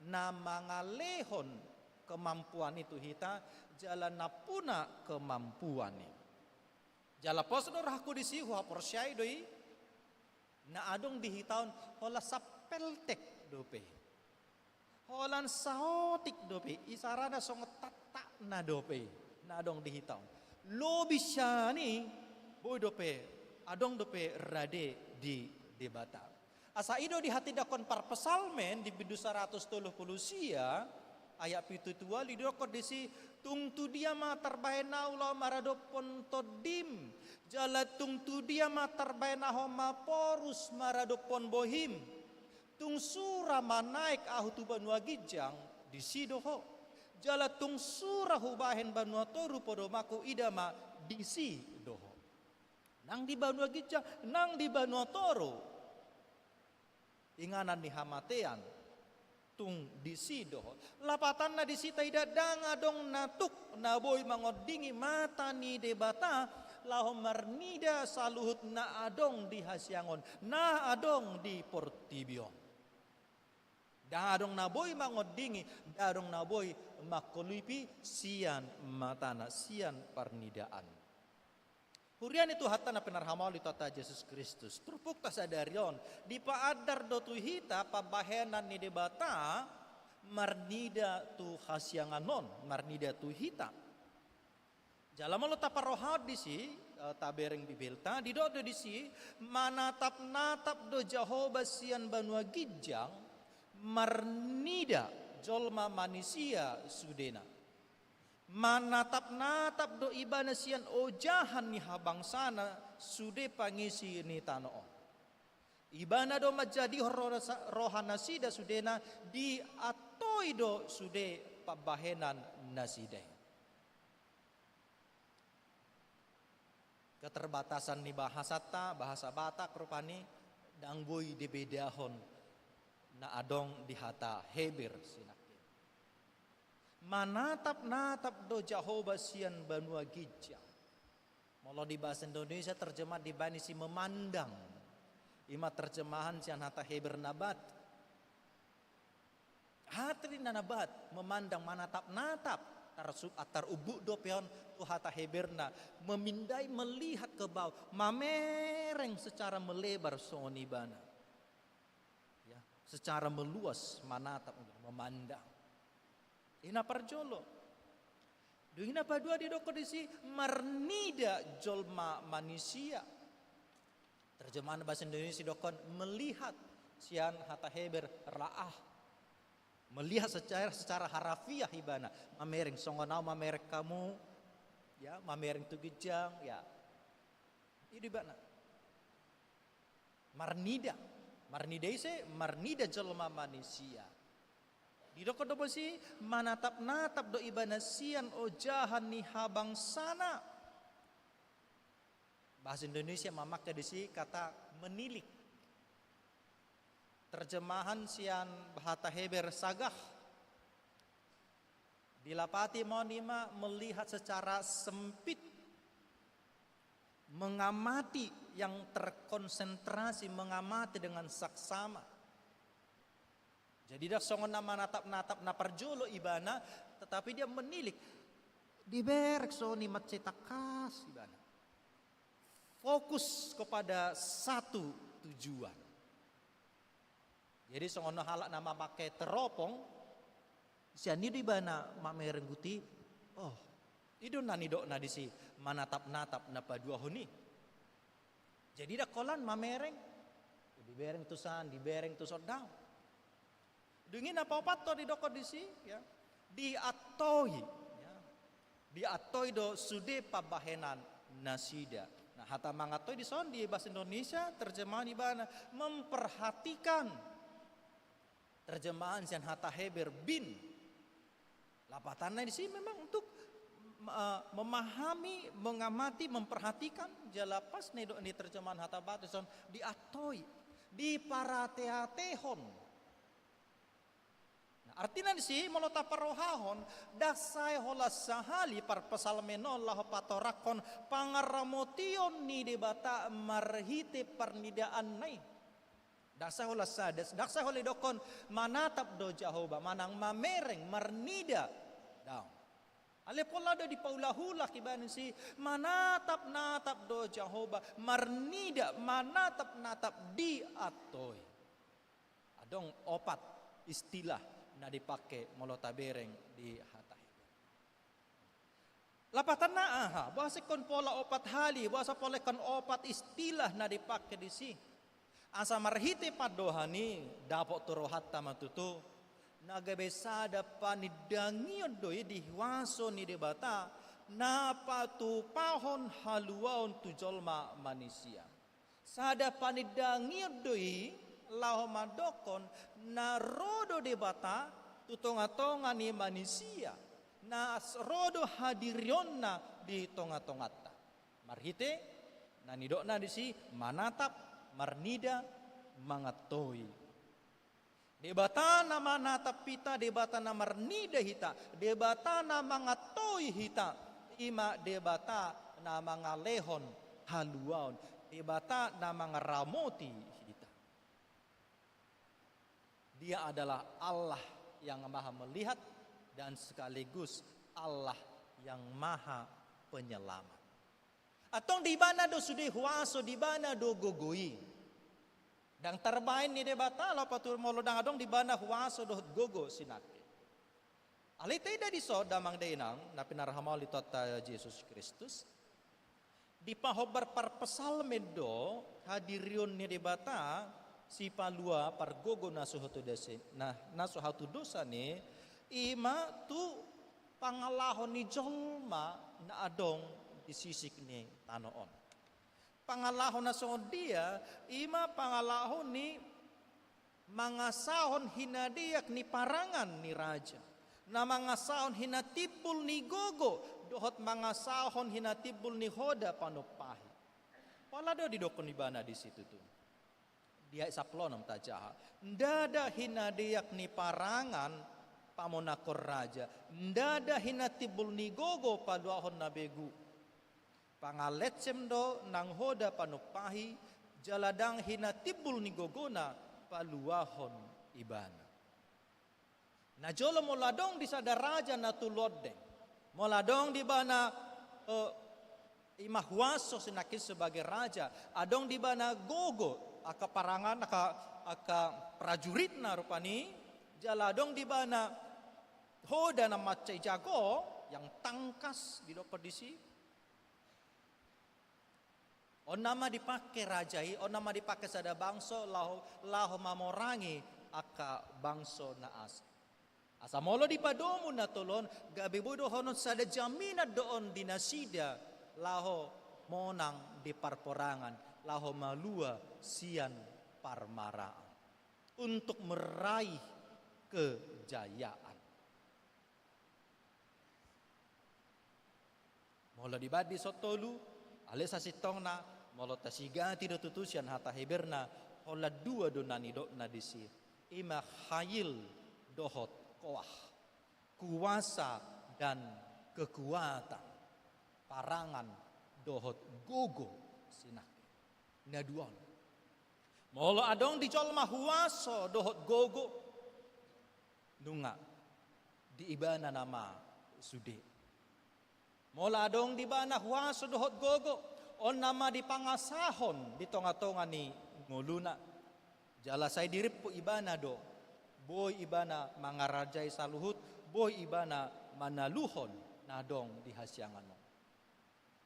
na mangalehon kemampuan i tu hita, jala nampuna kemampuan i. Jala pos do rohangku disi, huhaporseai do i, na adong di hita on holan sapeltek dope. Holan saotik dope, isarana songon tattakna dope, na adong di hita on. Lobi sian i, boi dope, adong dope rade di Debata. Asa i do dihatindangkon parpsalmen di bindu saratus tolu pulu sia, ayat pitu tu ualu, didok disi, tung tu dia ma tarbahen ahu laho maradophon tondim, jala tung tu dia ma tarbahen ahu maporus maradophon bohim. Tung sura ma naek ahu tu banua ginjang, disi do ho. Jala tung sura hubahen banua toru podomanku, ida ma, disi do ho. Nang di banua ginjang, nang di banua toru, inganan ni hamatean, tung disi do ho. Lapatanna disi taida, ndang adong na tuk na boi mangondingi mata ni Debata laho marnida saluhut na adong di hasiangan on, na adong di portibi on. Ndang adong na boi mangondingi, ndang adong na boi mangkolipi sian matana, sian parnidaan. Huria ni Tuhanta na pinarhamauli Tuhanta Jesus Kristus, turpukta sadari on, dipaandar do tu hita pambahenan ni Debata marnida tu hasiangan on, marnida tu hita. Jala molo taparrohahon disi, eh, tabereng Bibelta, didok do disi, manatap-natap do Jahowa sian banua ginjang, marnida jolma manisia sudena. Manatap-natap do Ibana sian ojahan ni habangsana sude pangisi ni tano on. Ibana do manjadihon roha-, rohanasida sudena, diantoi do sude pambahenan nasida i. Keterbatasan ni bahasanta, bahasa Batak rupani, ndang boi dibedahon na adong di hata Heber sinangkin. Manatap-natap do Jahowa sian banua ginjang. Molo di bahasa Indonesia terjemahan dibaen disi memandang. I ma terjemahan sian hata Heber nabat. Hata na nabat, memandang, manatap-natap. Tarsu-, tarumbuk dope on tu hata Heberna, memindai, melihat ke bawah, mamereng secara melebar songon ibana. Ya, secara meluas, manatap, memandang. I na parjolo. Dung i na padua didok disi, marnida jolma manisia. Terjemahan bahasa Indonesia didok melihat, sian hata Heber ra'ah. Melihat secara, secara harafiah ibana. Mamereng, songon ahu mamereng hamu, ya, mamereng tu ginjang, ya. I do ibana. Marnida. Marnida ise? Marnida jolma manisia. Didok do disi, manatap-natap do ibana sian ojahan ni habangsana. Bahasa Indonesia mamake disi kata menilik. Terjemahan sian bahasa Heber sagah. Dilapati ma on, i ma melihat secara sempit, mengamati, yang terkonsentrasi, mengamati dengan saksama. Jadi, ndang songon na manatap-natap na parjolo ibana, tetapi dia menilik. Dibereng songon i mansai tangkas ibana. fokus kepada satu tujuan. Jadi songon halak na mamake teropong, sian i do ibana mamereng guti, oh, i do na nidokna disi, manatap-natap na paduahon i. Jadi ndang holan mamereng, dibereng tu san, dibereng tu son, daong. Dung i na paopat do didokkon disi, ya. Diantoi, ya. Diantoi do sude pambahenan nasida. Nah, hata mangantoi dison di bahasa Indonesia terjemahan ibana memperhatikan. Terjemahan sian hata Heber bin. Lapatanna disi memang untuk, eh, memahami, mengamati, memperhatikan, jala pas na didok ni terjemahan hata Batak dison diantoi, diparate-atehon. Nah, artina disi molo taparrohahon, ndang sai holan sahali parpsalmen on laho patorakhon pangaramotion ni Debata marhite parnidaanna i. Ndang sai holan sa-, ndang sai holan didokkon manatap do Jahowa, manang mamereng, marnida. Daong. Alai pola do dipaulak-ulak ibana disi, manatap-natap do Jahowa, marnida, manatap-natap, diantoi. Adong opat istilah na dipake molo tabereng di hata Heber. Lapatanna aha? Boasa ingkon pola opat hali, boasa pola ingkon opat istilah na dipake disi? Asa marhite pandohan i dapot tu rohanta ma tutu, na gabe sada panindangion do i di huaso ni Debata, na patupahon haluaon tu jolma manisia. Sada panindangion do i laho mandokkon na ro do Debata tu tonga-tonga ni manisia, na s-, ro do hadirionna di tonga-tonganta. Marhite na nidokna disi manatap, marnida, mangantoi. Debata na manatap hita, Debata na marnida hita, Debata na mangantoi hita, i ma Debata na mangalehon haluaon, Debata na mangaramoti hita. Dia adalah Allah yang Maha Melihat dan sekaligus Allah yang Maha Penyelamat. Antong di ibana do sude huaso, di ibana do gogo i. Ndang tarbaen ni Debata laho paturehon molo ndang adong di ibana huaso dohot gogo sinangkin. Alai taida dison damang dainang na pinarhahamaranggi Tuhanta Jesus Kristus, dipahombar parpsalmen do hadirion ni Debata sipalua pargogo na so hatudosan i, na, na so hatudosan i, i ma tu pangalaho ni jolma na adong di sisik ni tano on. Pangalaho na songon dia, i ma pangalaho ni mangasahon hinadeak ni parangan ni raja, na mangasahon hinatimbul ni gogo, dohot mangasahon hinatimbul ni hoda panumpahi. Pola do didokkon ibana disi tutu. Di ayat sampulu onom tajaha. Ndada hinadeak ni parangan pamonangkon raja, ndada hinatimbul ni gogo paluahon na begu. Pangaletsem do nang hoda panumpahi, jala ndang hinatimbul ni gogona paluahon ibana. Najolo molo adong di sada raja na tu londeng, molo adong di ibana, eh, i ma huaso sinangkin sebagai raja, adong di ibana gogo angka parangan, angka, angka prajuritna rupani, jala adong di ibana hoda na mansai jago, yang tangkas didokkon disi. On nama dipake raja i, on nama dipake sada bangso laho, laho mamorangi angka bangso na asing. Asa molo dipadomu na tolu on, gabe boi dohonon sada jaminan do on di nasida laho monang di parporangan, laho malua sian parmaraan, untuk meraih kejayaan. Molo dibaen dison tolu, alai sasintongna, molo tasigati do tutu sian hata Heberna, holan dua do na nidokna disi. I ma khayil dohot koah, kuasa dan kekuatan, parangan dohot gogo sinangkin. Na dua on. Molo adong di jolma huaso dohot gogo, nunga di ibana nama sude. Molo adong di ibana huaso dohot gogo, On nama dipangasahon di tonga-tonga ni ngoluna. Jala sai dirimpu ibana do, boi ibana mangarajai saluhut, boi ibana manaluhon na adong di hasiangan on.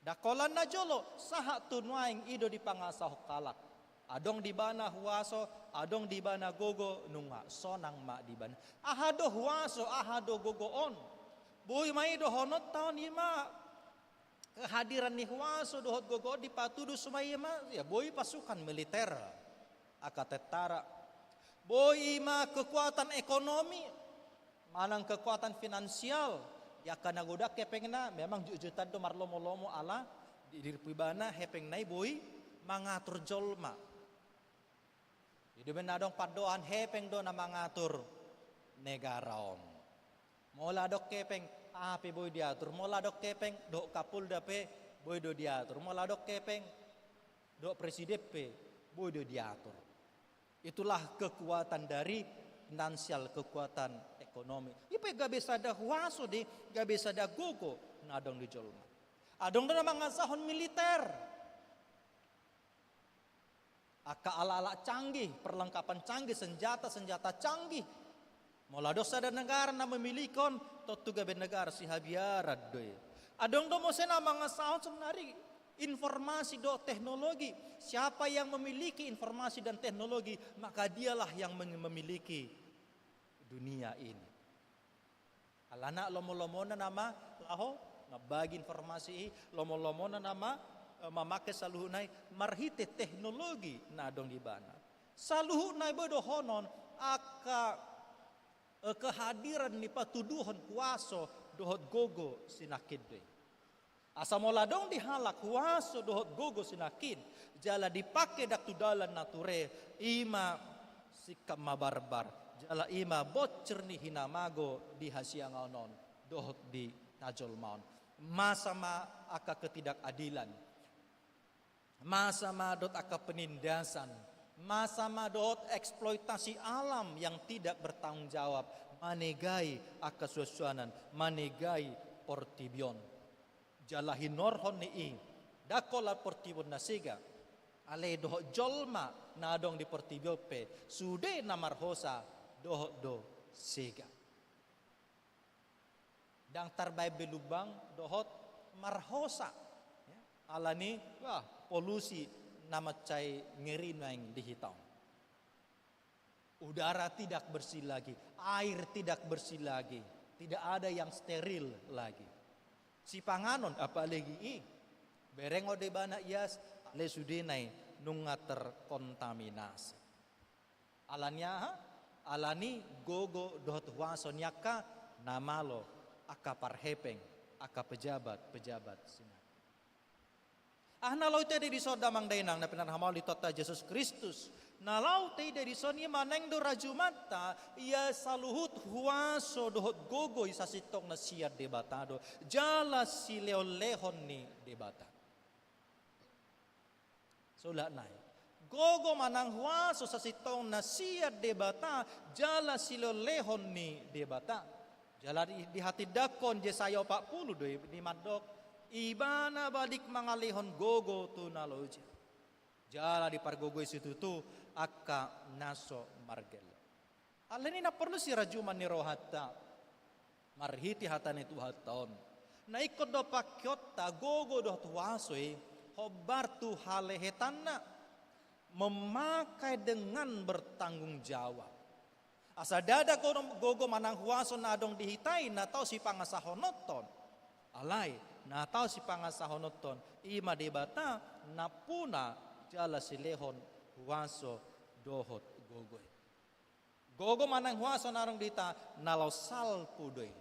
Dang holan na jolo, sahat tu nuaeng i do dipangasahon halak. Adong di ibana huaso, adong di ibana gogo, nunga sonang ma di ibana. Aha do huaso, aha do gogo on? Boi ma i dohononta on, i ma kehadiran ni huaso dohot gogo on dipatudu sumaima, ya, boi pasukan militer, angka tentara. Boi ma kekuatan ekonomi, manang kekuatan finansial, di angka na godang hepengna, memang jotjotan do marlomo-lomo ala di, dirimpu ibana hepengna i boi mangatur jolma. I do umbahen na adong pandohan, hepeng do na mangatur negara on. Molo adong hepeng, aha pe boi diatur. Molo adong hepeng, dohot Kapolda pe boi do diatur. Molo adong hepeng, dohot presiden pe boi do diatur. Itulah kekuatan dari finansial, kekuatan ekonomi. I pe gabe sada huaso do i, gabe sada gogo na adong di jolma. Adong do na mangasahon militer. Angka alat-alat canggih, perlengkapan canggih, senjata-senjata canggih. Molo adong sada negara na memiliki on, tontu gabe negara sihabiaran do i. Adong do muse na mangasahon sebenarna informasi dohot teknologi. Siapa yang memiliki informasi dan teknologi, maka dialah yang mem-, memiliki dunia ini. Alana lomo-lomona nama laho mambagi informasi i, lomo-lomona nama, eh, mamake saluhutna i marhite teknologi na adong di ibana. Saluhutna i boi dohonon angka, eh, kehadiran ni patuduhon huaso dohot gogo sinangkin do i. Asa molo adong di halak huaso dohot gogo sinangkin, jala dipake ndang tu dalan na ture, i ma singkat ma barbar, jala i ma bonsir ni hinamago di hasiangan on dohot di na jolma on. Masa ma angka ketidakadilan, masa ma dohot angka penindasan, masa ma dohot eksploitasi alam yang tidak bertanggung jawab, manegai angka suansuanan, manegai portibi on. Jala hinorhon ni i, ndang holan portibi on na sega, alai dohot jolma na adong di portibi on pe, sude na marhosa dohot do sega. Ndang tarbaen be lumbang dohot marhosa. Ya. Alani, wah, polusi na mansai ngeri nuaeng di hita on. Udara tidak bersih lagi, air tidak bersih lagi, tidak ada yang steril lagi. Sipanganon, apalagi i, bereng ode ibana ias, alai sudena i nunga terkontaminasi. Alani aha? Alani gogo dohot huaso ni angka na malo, angka parhepeng, angka pejabat-pejabat sinangkin. Aha na laho taida dison damang dainang na pinarhamaol di Tuhanta Jesus Kristus? Na laho taida dison i ma naeng do rajumanta, ia saluhut huaso dohot gogo i sasintongna sian Debata do, jala silehon-lehon ni Debata. Sulat nai. Gogo manang huaso sasintongna sian Debata, jala silehon-lehon ni Debata. Jala di, dihatindangkon Jesaya opat pulu do i, di mandok, Ibana balik mangalehon gogo tu na loja. Jala dipargogoi situtu angka na so margelleng. Alani na porlu sirajuman ni rohanta, marhite hata ni Tuhanta on. Na ingkon do pakeonta gogo dohot huaso i, hombar tu halehetanna, memakai dengan bertanggung jawab. Asa ndada gogo, gogo manang huaso na adong di hita i na tau sipangasahononta on. Alai, na tau sipangasahononta on, i ma Debata nampuna jala silehon huaso dohot gogo i. Gogo manang huaso na adong di hita, na laho salpu do i.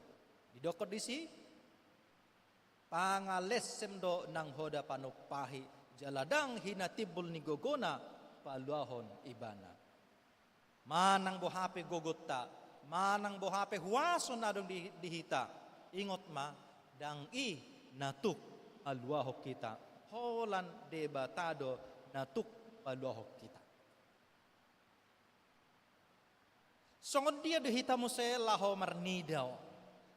Didokkon disi, pangalesem do nang hoda panumpahi, jala ndang hinatimbul ni gogona paluahon ibana. Manang boha pe gogonta, manang boha pe huaso na adong di, di hita, ingot ma, ndang i na tuk paluahon hita, holan Debata do na tuk paluahon hita. Songon dia do hita muse laho marnida on?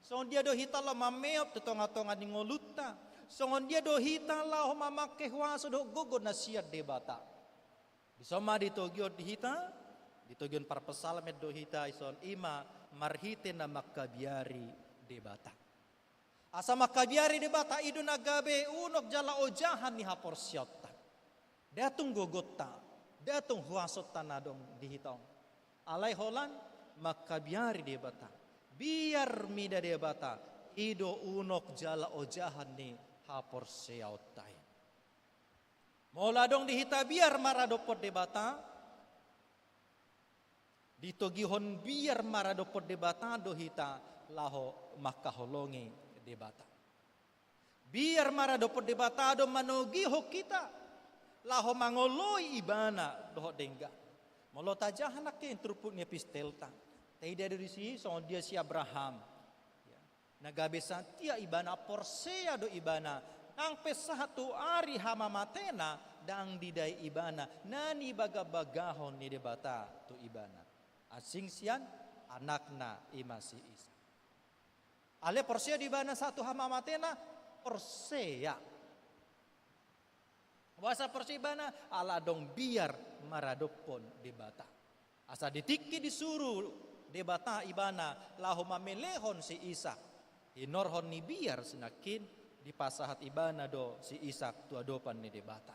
Songon dia do hita laho mameop tu tonga-tonga ni ngolunta? Songon dia do hita laho mamangke huaso dohot gogo na sian Debata? Dison ma ditogihon di hita, ditogihon parpsalmen do hita dison, i ma marhite na mangkabiari Debata. Asa mangkabiari Debata, i do na gabe unok jala ojahan ni haporseaonta. Nda tung gogonta, nda tung huasonta na adong di hita on. Alai holan mangkabiari Debata. Biar mida Debata, i do unok jala ojahan ni haporseaonta i. Molo adong di hita biar maradophon Debata, ditogihon biar maradophon Debata do hita laho mangkaholongi Debata. Biar maradophon Debata do manogihon hita laho mangoloi Ibana dohot denggan. Molo tajaha nangkin turpuk ni epistelta, taida do disi songon dia si Abraham. Ya. Na gabe satia ibana, porsea do ibana, nang pe sahat tu ari hamamatena, ndang didai ibana na nibagabagahon ni Debata tu ibana, asing sian anakna i ma si Isak. Alai porsea do ibana sahat tu hamamatena, porsea. Boasa porsea ibana? Ala adong biar maradophon Debata. Asa di tingki disuru Debata ibana laho mamelehon si Isak, hinorhon ni biar si nangkin dipasahat ibana do si Isak tu adopan ni Debata.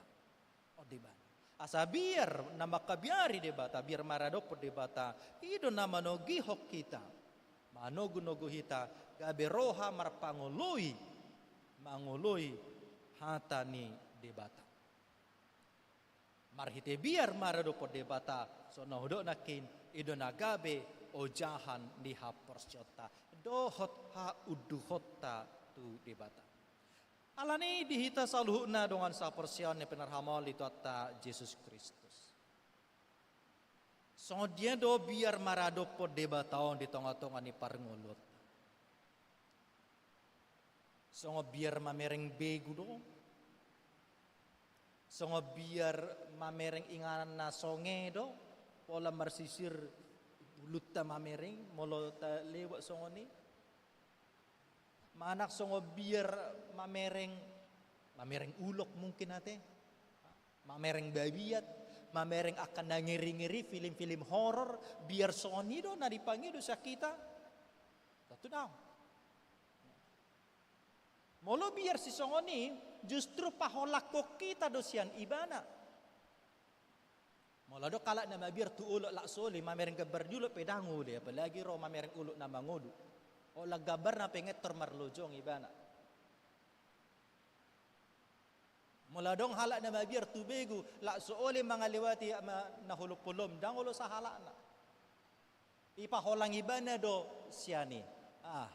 On do ibana. Asa biar na mangkabiari Debata, biar maradophon Debata, i do na manogihon hita, manogunogu hita gabe roha marpangoloi, mangoloi hata ni Debata. Marhite biar maradophon Debata, songon na hudok nangkin, i do na gabe ojahan ni haporseaonta dohot haunduhonta tu Debata. Alani i di hita saluhutna dongan saporseaon na pinarhamaol di Tuhanta Jesus Kristus, songon dia do biar maradophon Debata on di tongatonga ni parngoluonta? Songon biar mamereng begu do? Songon biar mamereng inganan na songe do? Pola marsisir bulunta mamereng molo talewat songon i? Manang songon biar mamereng, mamereng ulok mungkin ate, mamereng babiat, mamereng angka na ngeringeri, film-film horor, biar songon i do na dipangido sian hita? Tontu daong. Molo biar sisongon i, justru paholangkon hita do sian ibana. Molo adong halak na mabiar tu ulok, lak so uli mamereng gambar ni ulok pe ndang uli, apalagi ro mamereng ulok na mangolu. Holan gambarna pe ngettor marlojong ibana. Molo adong halak na mabiar tu begu, lak so uli mangalewati ma-, na holom-holom, ndang olo sahalakna. Ipaholang ibana do sian i. Ah,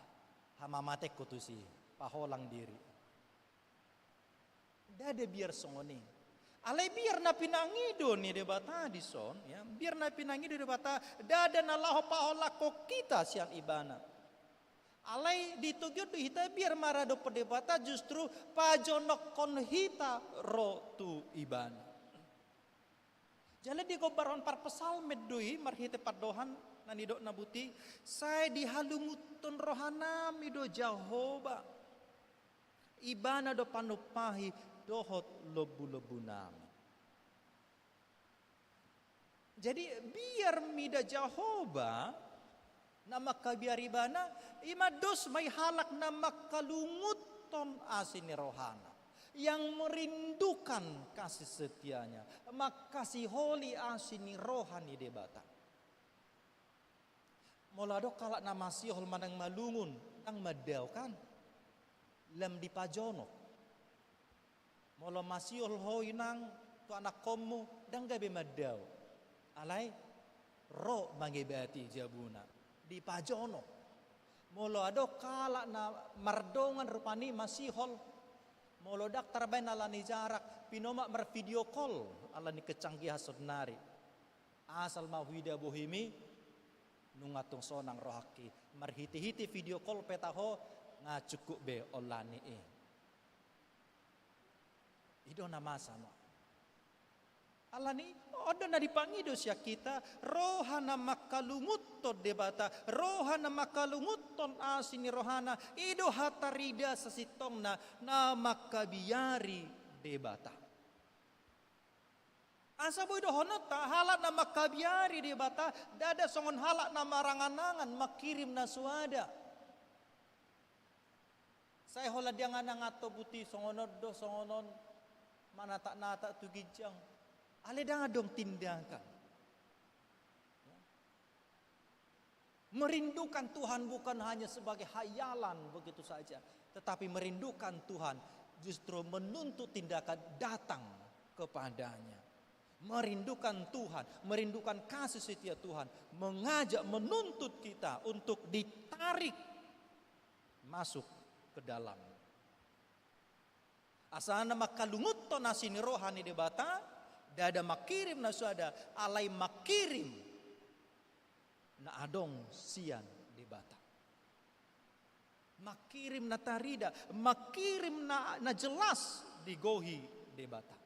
hamamatenku tusi, paholang diri. Ndada biar songon i. Alai biar na pinangido ni Debata dison, ya, biar na pinangido Debata, ndada na laho paholangkon hita sian ibana. Alai ditogihon do hita biar maradophon Debata justru pajonokhon hita ro tu ibana. Jala digombarhon parpsalmen do i marhite pandohan na nidok na boti, sai dihalungunhon rohanami do Jahowa. Ibana do panumpahi dohot lombulombunami. Jadi biar mida Jahowa na mangkabiari ibana, i ma dos ma i halak na mangkalungunhon asi ni rohana, yang merindukan kasih setianya, mangkasiholi asi ni roha ni Debata. Molo adong halak na masihol manang malungun, ndang mandao kan? Lam dipajonok. Molo masihol ho inang tu anakkonmu, ndang gabe mandao. Alai ro mangebati jabuna, dipajonok. Molo adong halak na mardongan rupani masihol, molo ndang tarbaen ala ni jarak, pinomat marvideo call ala ni kecanggihan saonari. Asal ma huida bohimi, nunga tung sonang rohangki. Marhitehite video call pe taho, nga cukup be olat ni i. I do na masa ma. Alani on do na dipangido sian hita, roha na mangkalungunhon Debata, roha na mangkalungunhon asi ni rohana, i do hatarida sasintongna na mangkabiari Debata. Asa boi dohononta, halak na mangkabiari Debata, ndada songon halak na marangan-angan mangkirim na soada. Sai holan diangan-angan toputi songon on do, songon on, manatak-natak tu ginjang. Alai ndang adong tindakan. Merindukan Tuhan bukan hanya sebagai hayalan begitu saja, tetapi merindukan Tuhan justru menuntut tindakan datang kepada-Nya. Merindukan Tuhan, merindukan kasih setia Tuhan, mengajak, menuntut kita untuk ditarik masuk ke dalam. Asa na mangkalungunhon asi ni roha ni Debata, ndada mangkirim na soada, alai mangkirim na adong sian Debata. Mangkirim na tarida, mangkirim na, na jelas digohi Debata.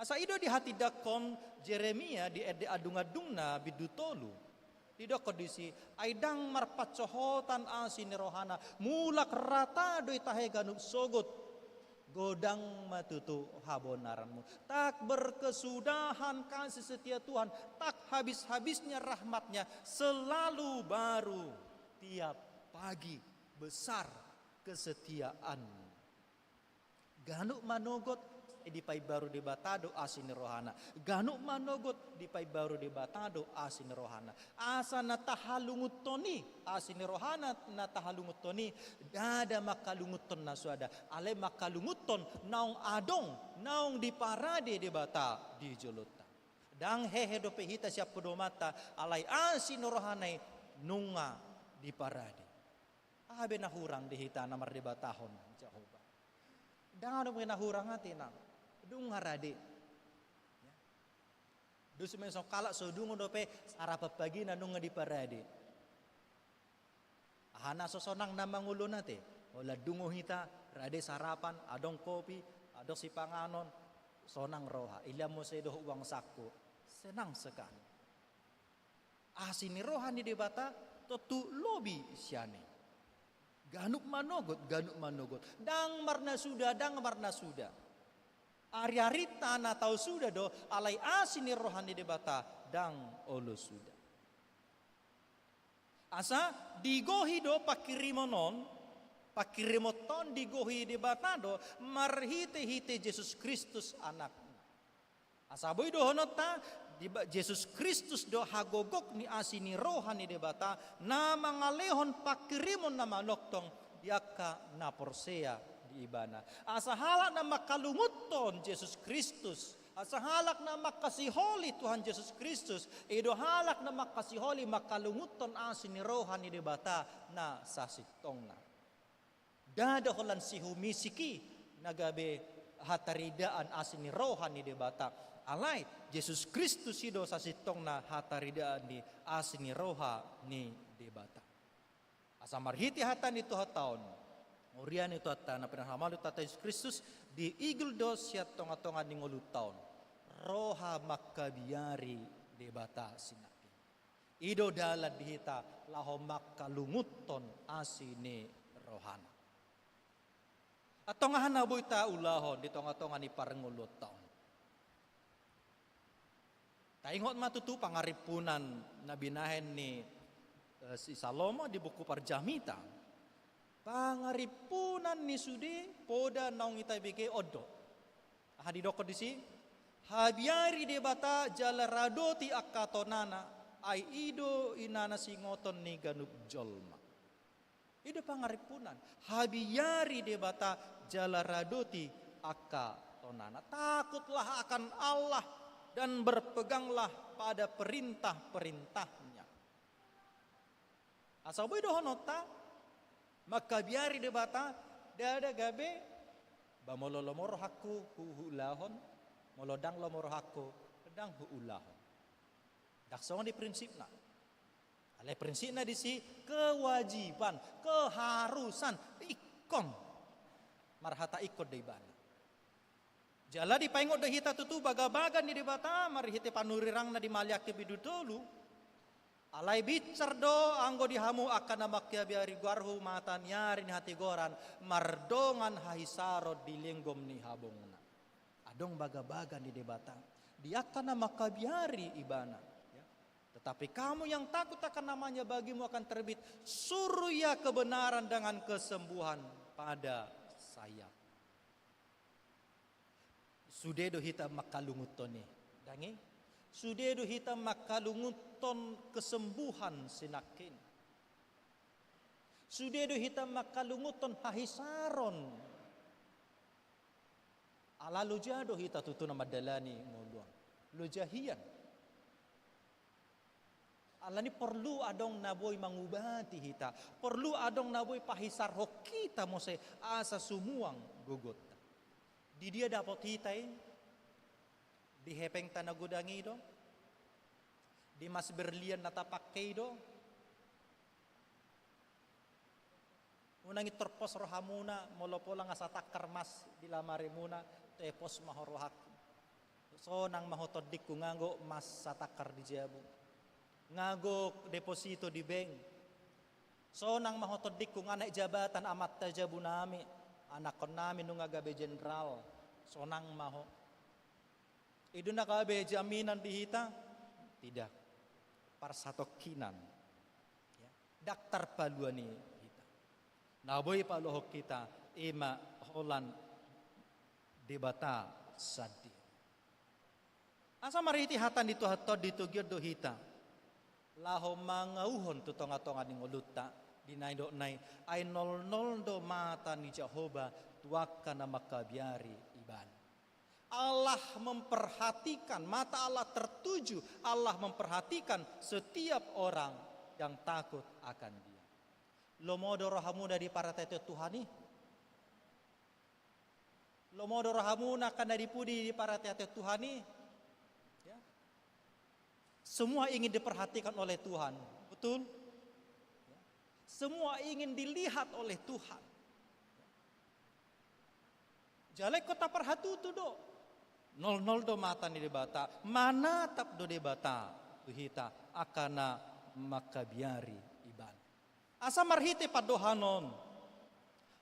Asa i do dihatindangkon Jeremia di ende andung-andungna bindu tolu. Didok disi, ai ndang marpansohotan asi ni rohana, mulak rata do i tahe ganup sogot. Godang ma tutu habonaranmu. Tak berkesudahan kasih setia Tuhan, tak habis-habisnya rahmatnya, selalu baru tiap pagi, besar kesetiaan. Ganup manogot, eh, dipaimbaru Debata do asi ni rohana. Ganup manogot, dipaimbaru Debata do asi ni rohana. Asa na tahalungunhon i, asi ni rohana na tahalungunhon i, ndada mangkalungunhon na soada. Alai mangkalungunhon naung adong, naung diparade Debata di jolonta. Ndang hehe dope hita sian podomanta, alai asi ni rohana i nunga diparade. Aha be na hurang di hita na mardebatahon Jahowa? Ndang adong be na hurang ate nang, dung rade. Ya. Dos ma songon halak so dungo dope sarapan pagina nunga diparade. Aha na so sonang na mangolon ate? Holan dungo hita, rade sarapan, adong kopi, adong sipanganon, sonang roha, ilean muse dohot uang saku, senang sekali. Asi ni roha ni Debata tontu lobi sian i. Ganup manogot, ganup manogot. Ndang marnasuda, ndang marnasuda. Ari-arinta na tau suda do, alai asi ni roha ni Debata ndang olo suda. Asa digohi do pangkirimon on, pangkirimon on digohi Debata do marhite-hite Jesus Kristus Anakna. Asa boi dohononta, di ba-, Jesus Kristus do hagogok ni asi ni roha ni Debata, na mangalehon pangkirimon na manongtong di angka na porsea di Ibana. Asa halak na mangkalungunhon Jesus Kristus, asa halak na mangkasiholi Tuhan Jesus Kristus, i do halak na mangkasiholi mangkalungunhon asi ni roha ni Debata na sasintongna. Ndada holan sihumisik i na gabe hataridaan asi ni roha ni Debata. Alai, Jesus Kristus i do sasintongna hataridaan ni asi ni roha ni Debata. Asa marhite hata ni Tuhanta on, huria ni Tuhanta na pinarhamalot, Tuhanta Jesus Kristus, diigil do sian tonga-tonga ni ngolunta on roha mangkabiari Debata sinangkin. I do dalan di hita laho mangkalungunhon asi ni rohana. Antong aha na boi taulahon di tonga-tonga ni parngoluonta on? Taingot ma tutu pangarimpunan na binahen ni, eh, si Salomo di buku Parjamita. Pangarimpunan ni sude poda naung tabege on do. Aha didokkon disi? Habiari Debata jala radoti angka tonana, ai i do inana singoton ni ganup jolma. I do pangarimpunan. Habiari Debata jala radoti angka tonana. Takutlah akan Allah dan berpeganglah pada perintah-perintahnya. Asa boi dohononta, mangkabiari Debata, ndada gabe, ba molo lomo rohangku hu-, huulahon, molo ndang lomo rohangku ndang huulahon. Ndang songon i prinsipna. Alai prinsipna disi kewajiban, keharusan, ingkon. Marhata ingkon do ibana. Jala dipaingot do hita tutu bagabaga ni Debata marhite panurirangna di Maleakhi bindu tolu. Alai binsar do anggo di hamu angka na mangkabiari goarhu mata ni ari ni hatigoran, mardongan hahisaron di lenggom ni habongna. Adong bagabaga ni Debata di angka na mangkabiari ibana. Ya. Tetapi kamu yang takut akan namanya, bagimu akan terbit surya kebenaran dengan kesembuhan pada sayap. Sude do hita mangkalungunhon i, dang i? Sude do hita mangkalungunhon kesembuhan sinangkin. Sude do hita mangkalungunhon hahisaron. Ala loja do hita tutu na mandalani ngolu on. Loja hian. Alani porlu adong na boi mangubati hita, porlu adong na boi pahisarhon hita muse asa sumuang gogonta. Di dia dapot hita i? Di hepengta na godang i do? Di mas berlian na tapangke i do? Unang intor pos rohamuna, molo pola nga satangkar mas di lamarimuna, te pos ma ho rohangku. Sonang ma ho tondingku nganggo mas satangkar di jabu. Nganggo deposito di bank. Sonang ma ho tondingku nga naek jabatan amanta jabunami, anakkonnami nunga gabe jenderal. Sonang ma ho. I do na gabe jaminan di hita? Tidak. Parsatongkinan. Ya. Ndang tarpalua ni hita. Na boi paluahon hita, i ma holan Debata sandiri. Asa marhite hata ni Tuhanta on ditogion do hita laho mangauhon tu tongatonga ni ngolunta, di na nidokna i, ai nolnol do mata ni Jahowa tu angka na mangkabiari ibana. Allah memperhatikan, mata Allah tertuju, Allah memperhatikan setiap orang yang takut akan Dia. Lomo do rohamuna diparhatian Tuhan i? Lomo do rohamuna angka na di pudi diparhatian Tuhan i? Ya. Semua ingin diperhatikan oleh Tuhan, betul? Ya. Semua ingin dilihat oleh Tuhan. Jala ingkon taparhatutu do. Nolnol do mata ni Debata, manatap do Debata tu hita angka na mangkabiari ibana. Asa marhite pandohan on,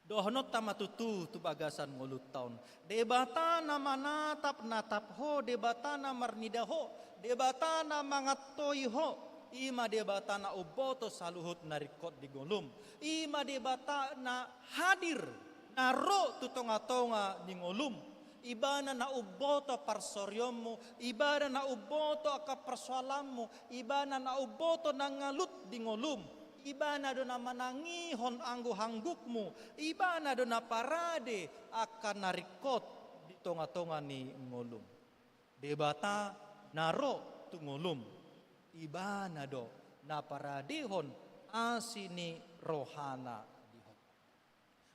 dohononta ma tutu tu bagasan ngolunta on. Debata na manatapnatap ho, Debata na marnida ho, Debata na mangantoi ho, i ma Debata na umboto saluhut na ringkot di ngolum. I ma Debata na hadir, na ro tu tongatonga ni ngolum. Ibana na umboto parsorionmu, Ibana na umboto angka parsoalanmu, Ibana na umboto na ngalut di ngolum. Ibana do na manangihon angguhanggukmu, Ibana do na parade angka na ringkot di tongatonga ni ngolum. Debata na ro tu ngolum, Ibana do na paradehon asi ni rohana di ho.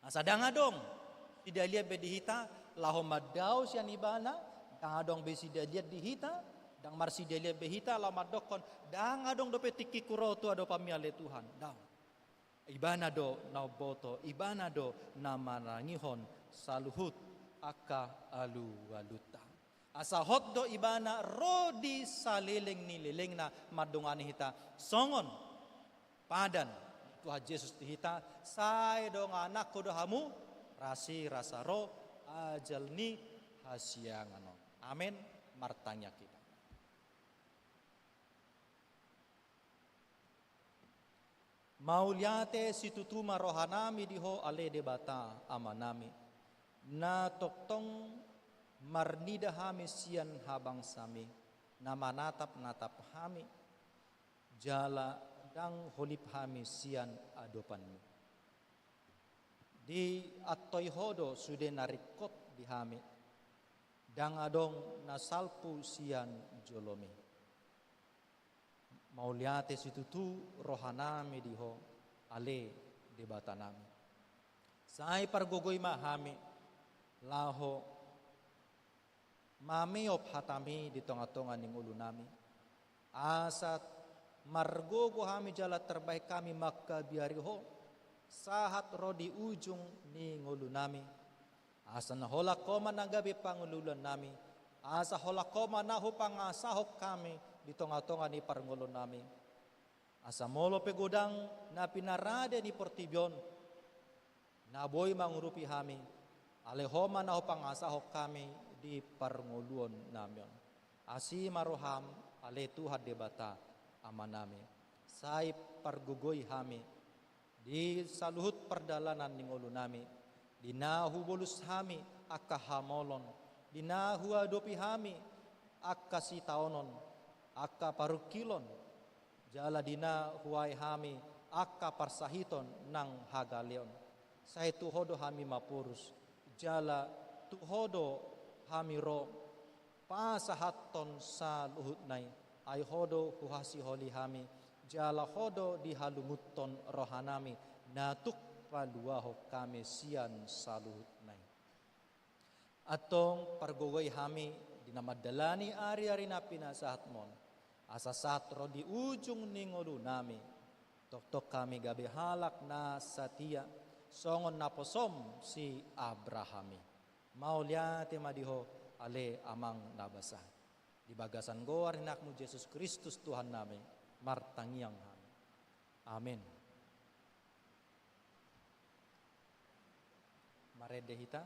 Asa ndang adong sidalian be di hita laho mandao sian Ibana, ndang adong be sidalian di hita, ndang marsidalian be hita laho mandokkon, ndang adong dope tingkingku ro tu adopanMi ale Tuhan, ndang. Ibana do na umboto, Ibana do na manangihon saluhut angka alualunta. Asa hot do Ibana ro di saleleng ni lelengna mandongani hita. Songon padan Tuhan Jesus di hita, sai dongananku do hamu, rasirasa ro ajal ni hasiangan on. Amen. Martangiang hita. Mauliate situtu ma rohanami di Ho ale Debata Amanami, na tongtong marnida hami sian habangsaMi, na manatapnatap hami, jala ndang holip hami sian adopanMi. Diantoi Ho do sude na ringkot di hami, ndang adong na salpu sian joloMi. Mauliate situtu rohanami di Ho ale Debatanami. Sai pargogoi ma hami laho mameop hataMi di tongatonga ni ngolunami, asa margogo hami jala tarbahen hami mangkabiari Ho sahat ro di ujung ni ngolunami. Asa na holan Ho ma na gabe pangoluan nami, asa holan Ho ma na hupangasahon hami di tonga-tonga ni parngoluon nami. Asa molo pe godang na pinarade ni portibi on, na boi mangurupi hami, alai Ho ma na hupangasahon hami di parngoluon nami on. Asi ma roham, ale Tuhan Debata, Amanami. Sai pargogoi hami di saluhut pardalanan ni ngolu nami, di na hubolus hami angka hamolon, di na huadopi hami angka sitaonon, angka parungkilon, jala di na huae hami angka parsahiton nang hagaleon. Sai tu Ho do hami maporus, jala tu Ho do hami ro pasahathon saluhutna i, ai Ho do huhasiholi hami, jala Ho do dihalungunhon rohanami, na tuk paluahon hami sian saluhutna i. Antong pargogoi hami di na mandalani ari-ari na pinasahatMu on, asa sahat ro di ujung ni ngolu nami, tongtong hami gabe halak na satia, songon naposoM si Abraham i. Mauliate ma di Ho, ale Amang na basahat. Di bagasan goar ni AnakMu Jesus Kristus Tuhan nami, martangiang hami. Amen. Marende hita.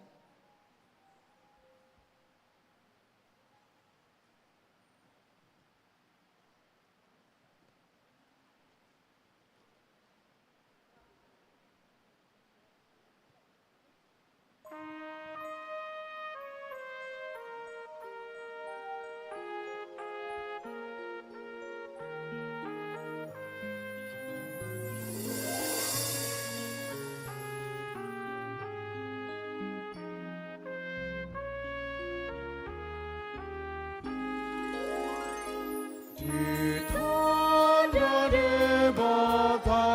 Di tanda Debata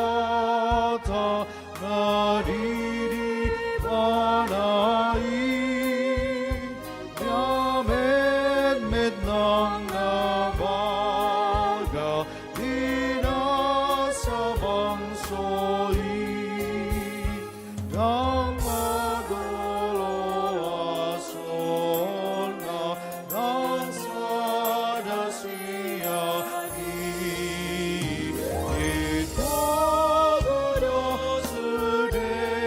na di ibana i, ia metmet nang na baga di nasa bangso i. Ndang magolo asonna, ndang sada sian i. Ditogu do sudena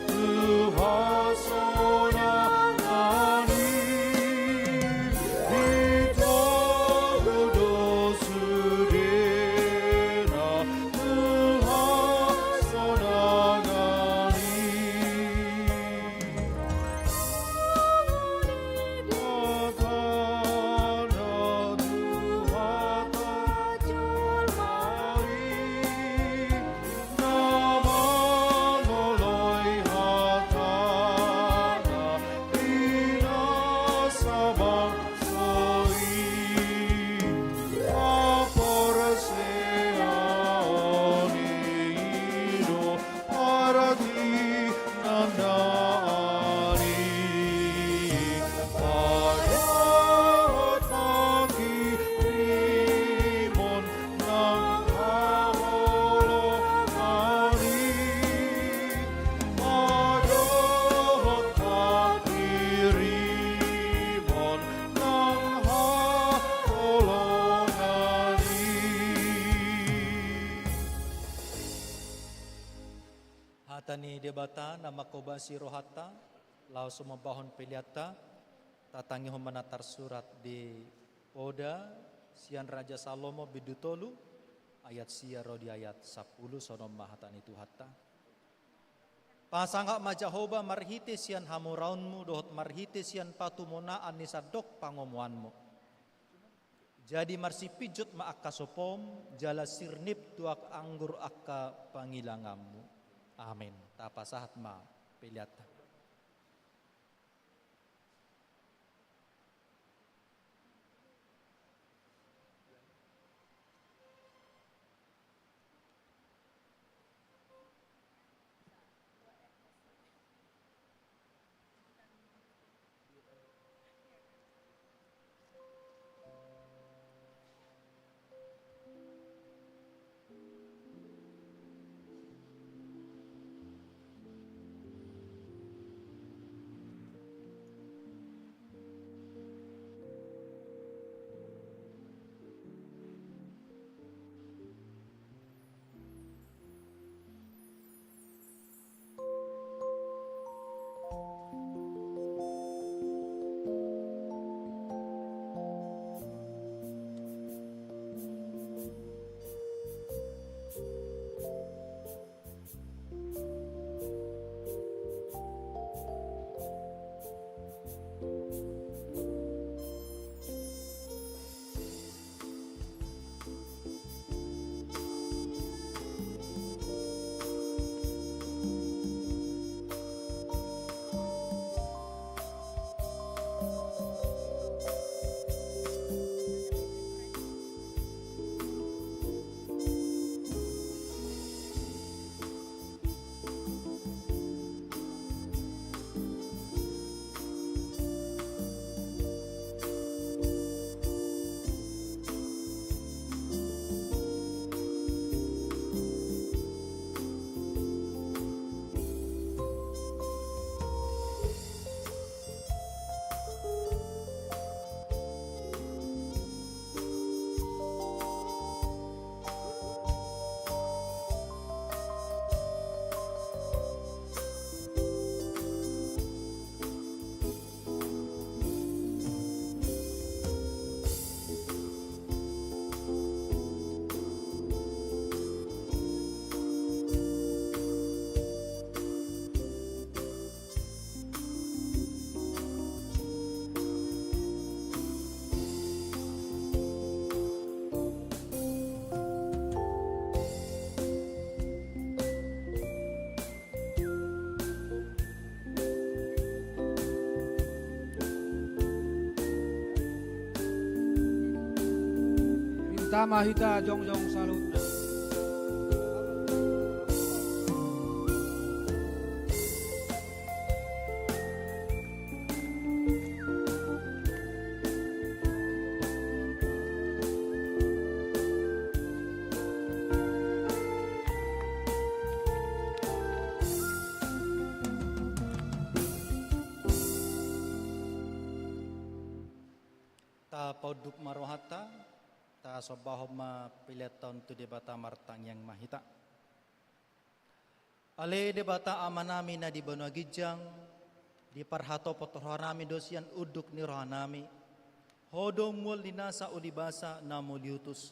tu hasonangan i. Ditogu do sudena tu hasonangan i. Hatana Tuhanta jolma i, na mangoloi hatana di nasa bangso i. Haporseaon i do partinandaan i. Padohot hatarimon nang haholongan i. Padohot hatarimon nang haholongan i. Hata ni Debata na manghobasi rohanta, laos sumambahon peleanta, tatangihon ma na tarsurat di Poda sian Raja Salomo bindu tolu, ayat sia ro di ayat sampulu. Songon on ma hata ni Tuhanta. Pasangap ma Jahowa marhite sian hamoraonmu dohot marhite sian patumonaan ni sandok pangomoanmu. Jadi marsipinjot ma angka sopom, jala sirnip tuak anggur angka pangilanganmu. Amen. Tapasahat ma peleanta. Tama hita jongjong saluhutna. Tapaunduk ma rohanta, tasombahon ma pelean ta on tu Debata. Martangiang ma hita. Ale Debata Amanami na di banua ginjang, diparhatopot rohanami do sian unduk ni rohanami, Ho do mual ni nasa ulibasa na mauliutus.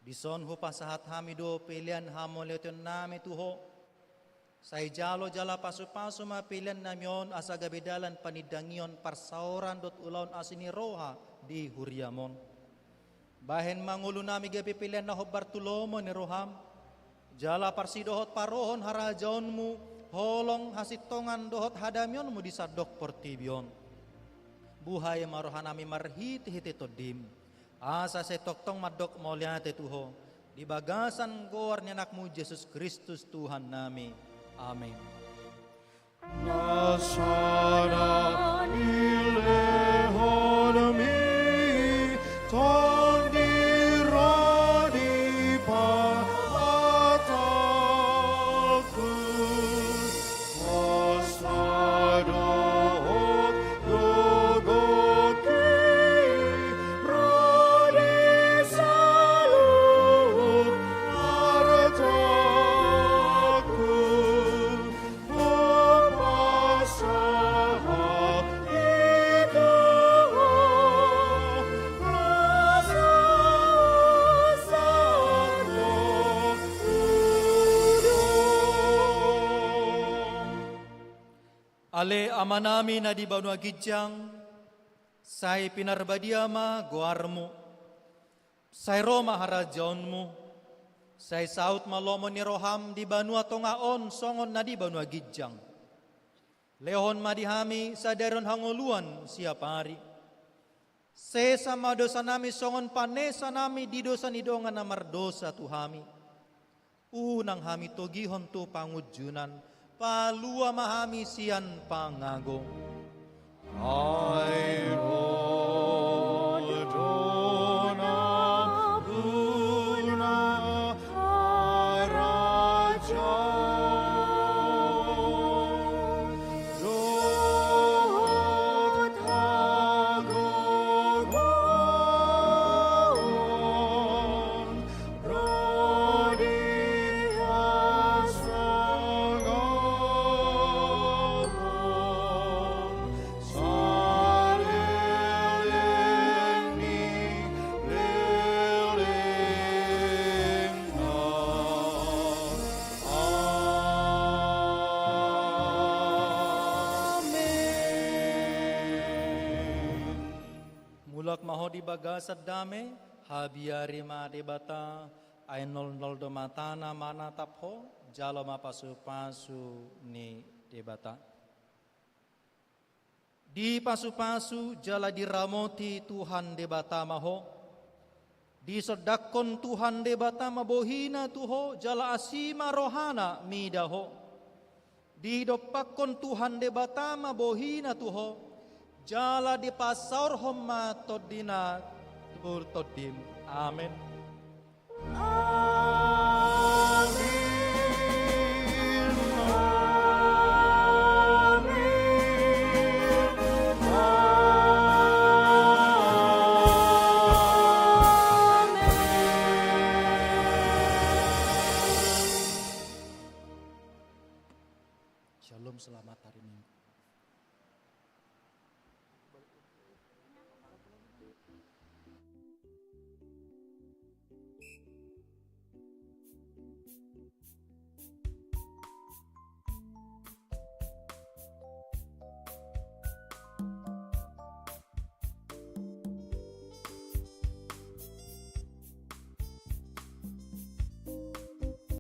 Dison hupasahat hami do pelean hamauliateionnami tu Ho. Sai jalo jala pasupasu ma peleannami on asa gabe dalan panindangion parsaoran dohot ulaon asi ni roha di huriam on. Bahen ma ngolunami gabe pelean na hombar tu lomo ni roham, jala parsidohot parohon harajaonmu, holong, hasintongan dohot hadamionmu di sandok portibi on. Buhai ma rohanami marhitehite Tondim, asa sai tongtong mandok mauliate tu Ho, di bagasan goar ni Anakmu Jesus Kristus Tuhannami. Amen. Na sada dilehonmi Tondi ro di pamatangku, hosa dohot gogohi ro di saluhut artangku. Hupasahat hita, rasa sangap. Ale Amanami na di banua ginjang, sai pinarbadia ma goarmu. Sai ro ma harajaonmu. Sai saut ma lomo ni roham di banua tonga on songon na di banua ginjang. Lehon ma di hami sadari on hangoluan siapari. Sesa ma dosanami songon panesanami di dosa ni dongan na mardosa tu hami. Unang hami togihon tu pangunjunan, palua ma hami sian pangago. Ai Ho do nampuna harajaon dohot hagogoon ro di hasangapon saleleng ni lelengna. Amen. Mulak ma ho di bagasan dame, habiari ma Debata, ai nolnol do matana manatap ho, jalo ma pasupasu ni Debata. Dipasupasu jala diramoti Tuhan Debata ma ho. Disondangkon Tuhan Debata ma bohina tu ho, jala asi ma rohana mida ho. Didompakkon Tuhan Debata ma bohina tu ho, jala dipasaorhon ma tondina tu tondim. Amen. Amen. Amen. Shalom, selamat hari Minggu.